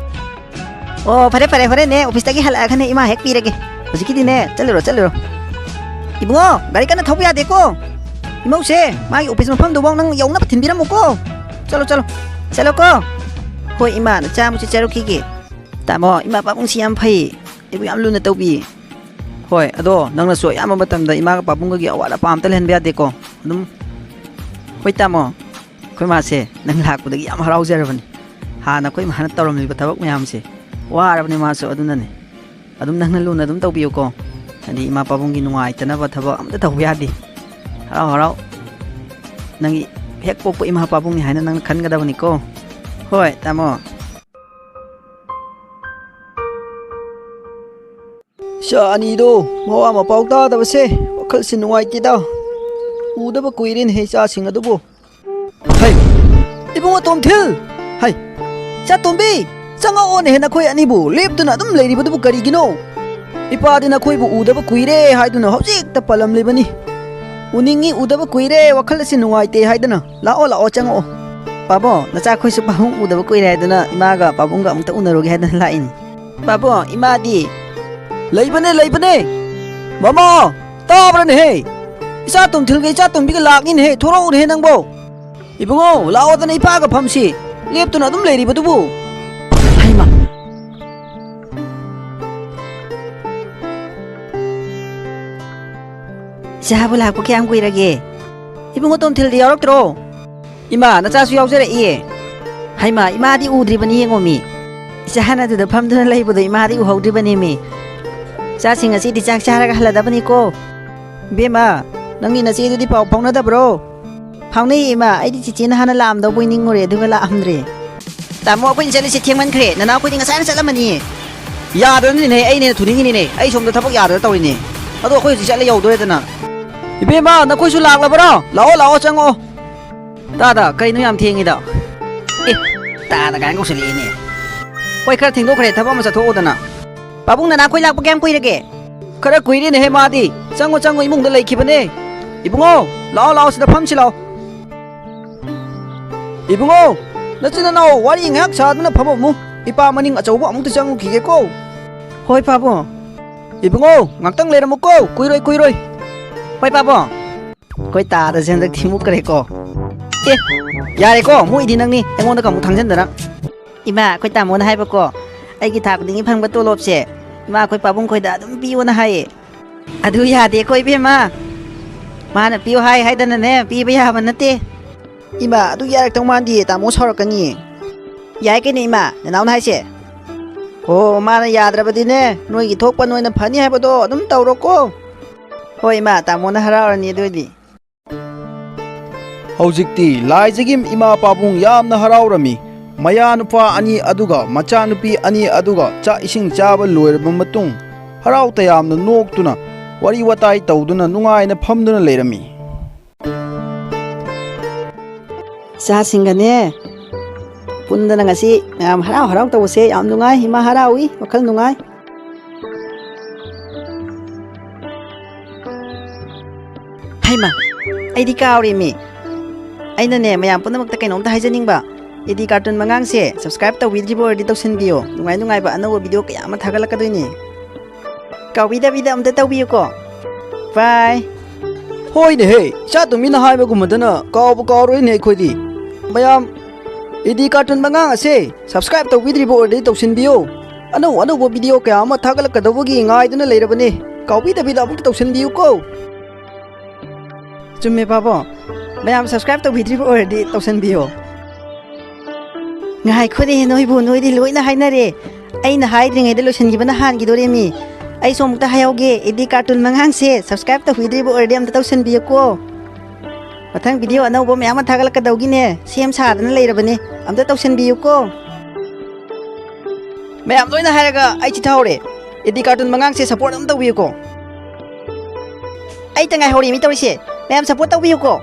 ꯑꯣ, ꯐꯔꯦ, ꯐꯔꯦ, ꯍꯣꯔꯦꯟꯅꯦ ꯑꯣꯐꯤꯁꯇꯒꯤ ꯍꯜꯂꯛꯑꯒꯅꯦ ꯏꯃꯥ ꯍꯦꯛ ꯄꯤꯔꯒꯦ꯫ ꯍꯧꯖꯤꯛꯀꯤꯗꯤꯅꯦ, ꯆꯠꯂꯨꯔꯣ, ꯆꯠꯂꯨꯔꯣ꯫ ꯏꯕꯨꯡꯉꯣ, ꯒꯥꯔꯤ ꯀꯟꯅ ꯊꯧꯕ ꯌꯥꯗꯦꯀꯣ꯫ ꯏꯃꯧꯁꯦ, ꯃꯥꯒꯤ ꯑꯣꯐꯤꯁ ꯃꯐꯝꯗꯨꯐꯥꯎ ꯅꯪ ꯌꯧꯅꯕ ꯊꯤꯟꯕꯤꯔꯝꯃꯨꯀꯣ꯫ ꯆꯠꯂꯣ, ꯆꯠꯂꯣ꯫ ꯆꯠꯂꯣꯀꯣ꯫ ꯍꯣꯏ, ꯏꯃꯥ, ꯅꯆꯥ ꯑꯃꯨꯛ ꯆꯠꯆꯔꯨꯈꯤꯒꯦ꯫ ꯇꯥꯃꯣ, ꯏꯃꯥ ꯄꯥꯕꯨꯡꯁꯤ ꯌꯥꯝ ꯐꯩ꯫ ꯑꯩꯕꯨ ꯌꯥꯝ ꯂꯨꯅ ꯇꯧꯕꯤ꯫ ꯍꯣꯏ, ꯑꯗꯣ ꯅꯪꯅꯁꯨ ꯑꯌꯥꯝꯕ ꯃꯇꯝꯗ ꯏꯃꯥꯒ ꯄꯥꯕꯨꯡꯒꯒꯤ ꯑꯋꯥꯠ ꯑꯄꯥ ꯑꯝꯇ ꯂꯩꯍꯟꯕ ꯌꯥꯗꯦꯀꯣ꯫ ꯑꯗꯨꯝ, ꯍꯣꯏ, ꯇꯥꯃꯣ꯫ ꯑꯩꯈꯣꯏ ꯃꯥꯁꯦ ꯅꯪ ꯂꯥꯛꯄꯗꯒꯤ ꯌꯥꯝ ꯍꯔꯥꯎꯖꯔꯕꯅꯤ꯫ ꯍꯥꯟꯅ ꯑꯩꯈꯣꯏ ꯃꯥꯅ ꯇꯧꯔꯝꯂꯤꯕ ꯊꯕꯛ ꯃꯌꯥꯝꯁꯦ꯫ ꯋꯥꯔꯕꯅꯦ ꯃꯥꯁꯨ, ꯑꯗꯨꯅꯅꯦ꯫ ꯑꯗꯨꯝ ꯅꯪꯅ ꯂꯨꯅ ꯑꯗꯨꯝ ꯇꯧꯕꯤꯌꯨꯀꯣ꯫ ꯍꯥꯏꯗꯤ ꯏꯃꯥ ꯄꯥꯕꯨꯡꯒꯤ ꯅꯨꯡꯉꯥꯏꯇꯅꯕ ꯊꯕꯛ ꯑꯝꯇ ꯇꯧꯕ ꯌꯥꯗꯦ꯫ ꯍꯔꯥꯎ ꯍꯔꯥꯎ ꯅꯪꯒꯤ ꯍꯦꯛ ꯄꯣꯛꯄ ꯏꯃꯥ ꯄꯥꯕꯨꯡꯅꯤ ꯍꯥꯏꯅ ꯅꯪꯅ ꯈꯟꯒꯗꯕꯅꯤꯀꯣ꯫ ꯍꯣꯏ, ꯇꯥꯃꯣ꯫ ꯏꯆꯥ ꯑꯅꯤꯗꯣ ꯃꯋꯥ ꯃꯄꯥꯎ ꯇꯥꯗꯕꯁꯦ ꯋꯥꯈꯜꯁꯦ ꯅꯨꯡꯉꯥꯏꯇꯦꯗ꯫ ꯎꯗꯕ ꯀꯨꯏꯔꯦꯅꯦꯍꯦ ꯏꯆꯥꯁꯤꯡ ꯑꯗꯨꯕꯨ꯫ ꯍꯩ, ꯏꯕꯨꯡꯉꯣ ꯇꯣꯝꯊꯤꯜ! ꯍꯩ, ꯏꯆꯥ ꯇꯣꯝꯕꯤ! ꯆꯪꯉꯛꯑꯣꯅꯦꯍꯦ, ꯅꯈꯣꯏ ꯑꯅꯤꯕꯨ ꯂꯦꯞꯇꯨꯅ ꯑꯗꯨꯝ ꯂꯩꯔꯤꯕꯗꯨꯕꯨ ꯀꯔꯤꯒꯤꯅꯣ? ꯏꯄꯥꯗꯤ ꯅꯈꯣꯏꯕꯨ ꯎꯗꯕ ꯀꯨꯏꯔꯦ ꯍꯥꯏꯗꯨꯅ ꯍꯧꯖꯤꯛꯇ ꯄꯜꯂꯝꯂꯤꯕꯅꯤ꯫ ꯎꯅꯤꯡꯉꯤ, ꯎꯗꯕ ꯀꯨꯏꯔꯦ, ꯋꯥꯈꯜ ꯑꯁꯤ ꯅꯨꯡꯉꯥꯏꯇꯦ ꯍꯥꯏꯗꯨꯅ꯫ ꯂꯥꯛꯑꯣ, ꯂꯥꯛꯑꯣ, ꯆꯪꯉꯛꯑꯣ꯫ ꯄꯥꯕꯣ, ꯅꯆꯥꯈꯣꯏꯁꯨ ꯄꯥꯕꯨꯡ ꯎꯗꯕ ꯀꯨꯏꯔꯦ ꯍꯥꯏꯗꯨꯅ ꯏꯃꯥꯒ ꯄꯥꯕꯨꯡꯒ ꯑꯃꯨꯛꯇ ꯎꯅꯔꯨꯒꯦ ꯍꯥꯏꯗꯨꯅ ꯂꯥꯛꯏꯅꯤ꯫ ꯄꯥꯕꯣ, ꯏꯃꯥꯗꯤ? ꯂꯩꯕꯅꯦ, ꯂꯩꯕꯅꯦ꯫ ꯃꯃꯥ, ꯇꯥꯕ꯭ꯔꯅꯦꯍꯦ? ꯏꯆꯥ ꯇꯣꯝꯊꯤꯜꯒ ꯏꯆꯥ ꯇꯣꯝꯕꯤꯒ ꯂꯥꯛꯅꯤꯅꯦꯍꯦ, ꯊꯣꯔꯛꯎꯅꯦꯍꯦ ꯅꯪꯕꯣ꯫ ꯏꯕꯨꯡꯉꯣ, ꯂꯥꯛꯑꯣꯗꯅ ꯏꯄꯥꯒ ꯐꯝꯁꯤ꯫ ꯂꯦꯞꯇꯨꯅ ꯑꯗꯨꯝ ꯂꯩꯔꯤꯕꯗꯨꯕꯨ꯫ ꯍꯩꯃꯥ! ꯏꯆꯥꯕꯨ ꯂꯥꯛꯄ ꯀꯌꯥꯝ ꯀꯨꯏꯔꯒꯦ? ꯏꯕꯨꯡꯉꯣ ꯇꯣꯝꯊꯤꯜꯗꯤ ꯌꯥꯎꯔꯛꯇ꯭ꯔꯣ? ꯏꯃꯥ, ꯅꯆꯥꯁꯨ ꯌꯥꯎꯖꯔꯛꯏꯌꯦ꯫ ꯍꯩꯃꯥ, ꯏꯃꯥꯗꯤ ꯎꯗ꯭ꯔꯤꯕꯅꯤ ꯌꯦꯡꯉꯣꯃꯤ꯫ ꯏꯆꯥꯅ ꯑꯗꯨꯗ ꯐꯝꯗꯨꯅ ꯂꯩꯕꯗꯣ ꯏꯃꯥꯗꯤ ꯎꯍꯧꯗ꯭ꯔꯤꯕꯅꯦꯃꯤ꯫ ꯏꯆꯥꯁꯤꯡ ꯉꯁꯤꯗꯤ ꯆꯥꯛ ꯆꯥꯔꯒ ꯍꯜꯂꯗꯕꯅꯤꯀꯣ꯫ ꯏꯕꯦꯝꯃ, ꯅꯪꯒꯤ ꯅꯆꯦꯗꯨꯗꯤ ꯄꯥꯎ ꯐꯥꯎꯅꯗꯕ꯭ꯔꯣ? ꯐꯥꯎꯅꯩꯌꯦ ꯏꯃꯥ, ꯑꯩꯗꯤ ꯆꯤꯆꯦꯅ ꯍꯥꯟꯅ ꯂꯥꯛꯑꯝꯗꯧꯕꯣꯏ ꯅꯤꯡꯉꯨꯔꯦ, ꯑꯗꯨꯒ ꯂꯥꯛꯑꯝꯗ꯭ꯔꯦ꯫ ꯇꯥꯃꯣ, ꯑꯩꯈꯣꯏꯅ ꯆꯠꯂꯤꯁꯦ ꯊꯦꯡꯃꯟꯈ꯭ꯔꯦ, ꯅꯅꯥꯎꯈꯣꯏꯗꯤ ꯉꯁꯥꯏꯅ ꯆꯠꯂꯝꯃꯅꯤꯌꯦ꯫ ꯌꯥꯗꯅꯅꯤꯅꯦ, ꯑꯩꯅ ꯍꯦꯟꯅ ꯊꯨꯅꯤꯡꯉꯤꯅꯤꯅꯦ, ꯑꯩ ꯁꯣꯝꯗ ꯊꯕꯛ ꯌꯥꯗꯅ ꯇꯧꯔꯤꯅꯦ꯫ ꯑꯗꯣ ꯑꯩꯈꯣꯏ ꯍꯧꯖꯤꯛ ꯆꯠꯂꯦ ꯌꯧꯗꯣꯔꯦꯗꯅ꯫ ꯏꯕꯦꯝꯃ, ꯅꯈꯣꯏꯁꯨ ꯂꯥꯛꯂꯕꯔꯣ? ꯂꯥꯛꯑꯣ, ꯂꯥꯛꯑꯣ, ꯆꯪꯉꯛꯑꯣ꯫ ꯇꯥꯗ, ꯀꯩꯅꯣ ꯌꯥꯝ ꯊꯦꯡꯉꯤꯗ? ꯑꯦ, ꯇꯥꯗ ꯀꯥꯏꯅ ꯀꯧꯁꯜꯂꯛꯑꯦꯅꯦ꯫ ꯍꯣꯏ, ꯈꯔ ꯊꯦꯡꯗꯣꯛꯈ꯭ꯔꯦ, ꯊꯕꯛ ꯑꯃ ꯆꯠꯊꯣꯛꯎꯗꯅ꯫ ꯄꯥꯕꯨꯡ, ꯅꯅꯥꯈꯣꯏ ꯂꯥꯛꯄ ꯀꯌꯥꯝ ꯀꯨꯏꯔꯒꯦ? ꯈꯔ ꯀꯨꯏꯔꯦꯅꯦꯍꯦ ꯃꯥꯗꯤ꯫ ꯆꯪꯉꯣ, ꯆꯪꯉꯣ, ꯏꯃꯨꯡꯗ ꯂꯩꯈꯤꯕꯅꯦ꯫ ꯏꯕꯨꯡꯉꯣ, ꯂꯥꯛꯑꯣ, ꯂꯥꯛꯑꯣ, ꯁꯤꯗ ꯐꯝꯁꯤ ꯂꯥꯛꯑꯣ꯫ ꯏꯕꯨꯡꯉꯣ, ꯅꯆꯤꯟ ꯅꯅꯥꯎ ꯋꯥꯔꯤ ꯉꯥꯏꯍꯥꯛ ꯁꯥꯗꯨꯅ ꯐꯝꯃꯝꯃꯨ꯫ ꯏꯄꯥ ꯃꯅꯤꯡ ꯑꯆꯧꯕ ꯑꯃꯨꯛꯇ ꯆꯪꯉꯨꯈꯤꯒꯦꯀꯣ꯫ ꯍꯣꯏ, ꯄꯥꯕꯨꯡ꯫ ꯏꯕꯨꯡꯉꯣ, ꯉꯥꯛꯇꯪ ꯂꯩꯔꯝꯃꯨꯀꯣ, ꯀꯨꯏꯔꯣꯏ, ꯀꯨꯏꯔꯣꯏ꯫ ꯍꯣꯏ, ꯄꯥꯕꯨꯡ꯫ ꯑꯩꯈꯣꯏ ꯇꯥꯗꯁꯦ ꯍꯟꯗꯛ ꯊꯤꯃꯨꯛꯈ꯭ꯔꯦꯀꯣ꯫ ꯑꯦ, ꯌꯥꯔꯦꯀꯣ, ꯃꯣꯏꯗꯤ ꯅꯪꯅꯤ, ꯑꯩꯉꯣꯟꯗꯒ ꯑꯃꯨꯛ ꯊꯥꯡꯖꯟꯗꯅ꯫ ꯏꯃꯥ, ꯑꯩꯈꯣꯏ ꯇꯥꯃꯣꯅ ꯍꯥꯏꯕꯀꯣ, ꯑꯩꯒꯤ ꯊꯥ ꯈꯨꯗꯤꯡꯒꯤ ꯐꯪꯕ ꯇꯣꯂꯣꯞꯁꯦ ꯏꯃꯥ, ꯑꯩꯈꯣꯏ ꯄꯥꯕꯨꯡ ꯈꯣꯏꯗ ꯑꯗꯨꯝ ꯄꯤꯌꯣꯅ ꯍꯥꯏꯌꯦ꯫ ꯑꯗꯨ ꯌꯥꯗꯦꯀꯣ ꯏꯕꯦꯝꯃ, ꯃꯥꯅ ꯄꯤꯌꯨ ꯍꯥꯏ ꯍꯥꯏꯗꯅꯅꯦ ꯄꯤꯕ ꯌꯥꯕ ꯅꯠꯇꯦ꯫ ꯏꯃꯥ, ꯑꯗꯨ ꯌꯥꯔꯛꯇꯧ ꯃꯥꯟꯗꯤꯌꯦ, ꯇꯥꯃꯣ ꯁꯥꯎꯔꯛꯀꯅꯤꯌꯦ꯫ ꯌꯥꯏ ꯀꯩꯅꯣ ꯏꯃꯥ, ꯅꯅꯥꯎꯅ ꯍꯥꯏꯁꯦ꯫ ꯍꯣ, ꯃꯥꯅ ꯌꯥꯗ꯭ꯔꯕꯗꯤꯅꯦ, ꯅꯣꯏꯒꯤ ꯊꯣꯛꯄ ꯅꯣꯏꯅ ꯐꯅꯤ ꯍꯥꯏꯕꯗꯣ ꯑꯗꯨꯝ ꯇꯧꯔꯣꯀꯣ꯫ ꯍꯣꯏ ꯏꯃꯥ, ꯇꯥꯃꯣꯅ ꯍꯔꯥꯎꯔꯅꯤ ꯑꯗꯨ ꯑꯣꯏꯗꯤ꯫ ꯍꯧꯖꯤꯛꯇꯤ ꯂꯥꯏꯖꯒꯤ ꯏꯃꯥ ꯄꯥꯕꯨꯡ ꯌꯥꯝꯅ ꯍꯔꯥꯎꯔꯝꯃꯤ꯫ ꯃꯌꯥ ꯅꯨꯄꯥ ꯑꯅꯤ ꯑꯗꯨꯒ ꯃꯆꯥꯅꯨꯄꯤ ꯑꯅꯤ ꯑꯗꯨꯒ ꯆꯥꯛ ꯏꯁꯤꯡ ꯆꯥꯕ ꯂꯣꯏꯔꯕ ꯃꯇꯨꯡ, ꯍꯔꯥꯎ ꯇꯌꯥꯝꯅ ꯅꯣꯛꯇꯨꯅ, ꯋꯥꯔꯤ ꯋꯥꯇꯥꯏ ꯇꯧꯗꯨꯅ ꯅꯨꯡꯉꯥꯏꯅ ꯐꯝꯗꯨꯅ ꯂꯩꯔꯝꯃꯤ꯫ ꯏꯆꯥꯁꯤꯡꯒꯅꯦ ꯄꯨꯟꯗꯅ ꯉꯁꯤ ꯃꯌꯥꯝ ꯍꯔꯥꯎ ꯍꯔꯥꯎ ꯇꯧꯕꯁꯦ ꯌꯥꯝ ꯅꯨꯡꯉꯥꯏ꯫ ꯏꯃꯥ ꯍꯔꯥꯎꯏ, ꯋꯥꯈꯜ ꯅꯨꯡꯉꯥꯏ꯫ ꯍꯩꯃꯥ, ꯑꯩꯗꯤ ꯀꯥꯎꯔꯦꯃꯤ꯫ ꯑꯩꯅꯅꯦ ꯃꯌꯥꯝ ꯄꯨꯝꯅꯃꯛꯇ ꯀꯩꯅꯣꯝꯇ ꯍꯥꯏꯖꯅꯤꯡꯕ꯫ ꯑꯦ ꯗꯤ ꯀꯥꯔꯇꯨꯟ ꯃꯉꯥꯡꯁꯦ subscribe ꯇꯧꯕꯤꯗ꯭ꯔꯤꯕ ꯑꯣꯏꯔꯗꯤ ꯇꯧꯁꯤꯟꯕꯤꯌꯣ꯫ ꯅꯨꯡꯉꯥꯏ ꯅꯨꯡꯉꯥꯏꯕ ꯑꯅꯧꯕ video ꯀꯌꯥ ꯑꯃ ꯊꯥꯒꯠꯂꯛꯀꯗꯣꯏꯅꯦ꯫ ꯀꯥꯎꯕꯤꯗꯕꯤꯗ ꯑꯝꯇ ꯇꯧꯕꯤꯌꯨꯀꯣ꯫ Bye꯫ ꯍꯣꯏꯅꯦꯍꯦ, ꯏꯆꯥ ꯇꯨꯃꯤꯅ ꯍꯥꯏꯕꯒꯨꯝꯕꯗꯅ ꯀꯥꯎꯕ ꯀꯥꯎꯔꯣꯏꯅꯦ ꯑꯩꯈꯣꯏꯗꯤ꯫ ꯃꯌꯥꯝ ꯑꯦ ꯗꯤ ꯀꯥꯔꯇꯨꯟ ꯃꯉꯥꯡ ꯑꯁꯦ subscribe ꯇꯧꯕꯤꯗ꯭ꯔꯤꯕ ꯑꯣꯏꯔꯗꯤ ꯇꯧꯁꯤꯟꯕꯤꯌꯣ꯫ ꯑꯅꯧ ꯑꯅꯧꯕ video ꯀꯌꯥ ꯑꯃ ꯊꯥꯒꯠꯂꯛꯀꯗꯧꯕꯒꯤ ꯉꯥꯏꯗꯨꯅ ꯂꯩꯔꯕꯅꯦ꯫ ꯀꯥꯎꯕꯤꯗꯕꯤꯗ ꯑꯃꯨꯛꯇ ꯇꯧꯁꯤꯟꯕꯤꯌꯨꯀꯣ꯫ ꯆꯨꯝꯃꯦ ꯄꯥꯕꯣ, ꯃꯌꯥꯝ subscribe ꯇꯧꯕꯤꯗ꯭ꯔꯤꯕ ꯑꯣꯏꯔꯗꯤ ꯇꯧꯁꯟꯕꯤꯌꯣ꯫ ꯉꯥꯏꯈꯣꯅꯦ ꯅꯣꯏꯕꯨ, ꯅꯣꯏꯗꯤ ꯂꯣꯏꯅ ꯍꯥꯏꯅꯔꯦ꯫ ꯑꯩꯅ ꯍꯥꯏꯗ꯭ꯔꯤꯉꯩꯗ ꯂꯣꯏꯁꯤꯟꯈꯤꯕꯅ ꯍꯥꯟꯈꯤꯗꯣꯔꯦꯃꯤ꯫ ꯑꯩꯁꯨ ꯑꯃꯨꯛꯇ ꯍꯥꯏꯍꯧꯒꯦ, ꯑꯦ ꯗꯤ ꯀꯥꯔꯇꯨꯟ ꯃꯉꯥꯡꯁꯦ subscribe ꯇꯧꯕꯤꯗ꯭ꯔꯤꯕ ꯑꯣꯏꯔꯗꯤ ꯑꯝꯇ ꯇꯧꯁꯟꯕꯤꯌꯨꯀꯣ꯫ ꯃꯊꯪ video ꯑꯅꯧꯕ ꯃꯌꯥꯝ ꯑꯃ ꯊꯥꯒꯠꯂꯛꯀꯗꯧꯒꯤꯅꯦ, ꯁꯦꯝ ꯁꯥꯗꯅ ꯂꯩꯔꯕꯅꯦ, ꯑꯝꯇ ꯇꯧꯁꯟꯕꯤꯌꯨꯀꯣ꯫ ꯃꯌꯥꯝ ꯂꯣꯏꯅ ꯍꯥꯏꯔꯒ ꯑꯩ ꯆꯤꯊꯍꯧꯔꯦ꯫ ꯑꯦ ꯗꯤ ꯀꯥꯔꯇꯨꯟ ꯃꯉꯥꯡꯁꯦ support ꯑꯗꯨꯝ ꯇꯧꯕꯤꯌꯨꯀꯣ꯫ ꯑꯩꯇ ꯉꯥꯏꯍꯧꯔꯦ ꯃꯤ ꯇꯧꯔꯤꯁꯦ꯫ ꯃꯌꯥꯝ support ꯇꯧꯕꯤꯌꯨꯀꯣ꯫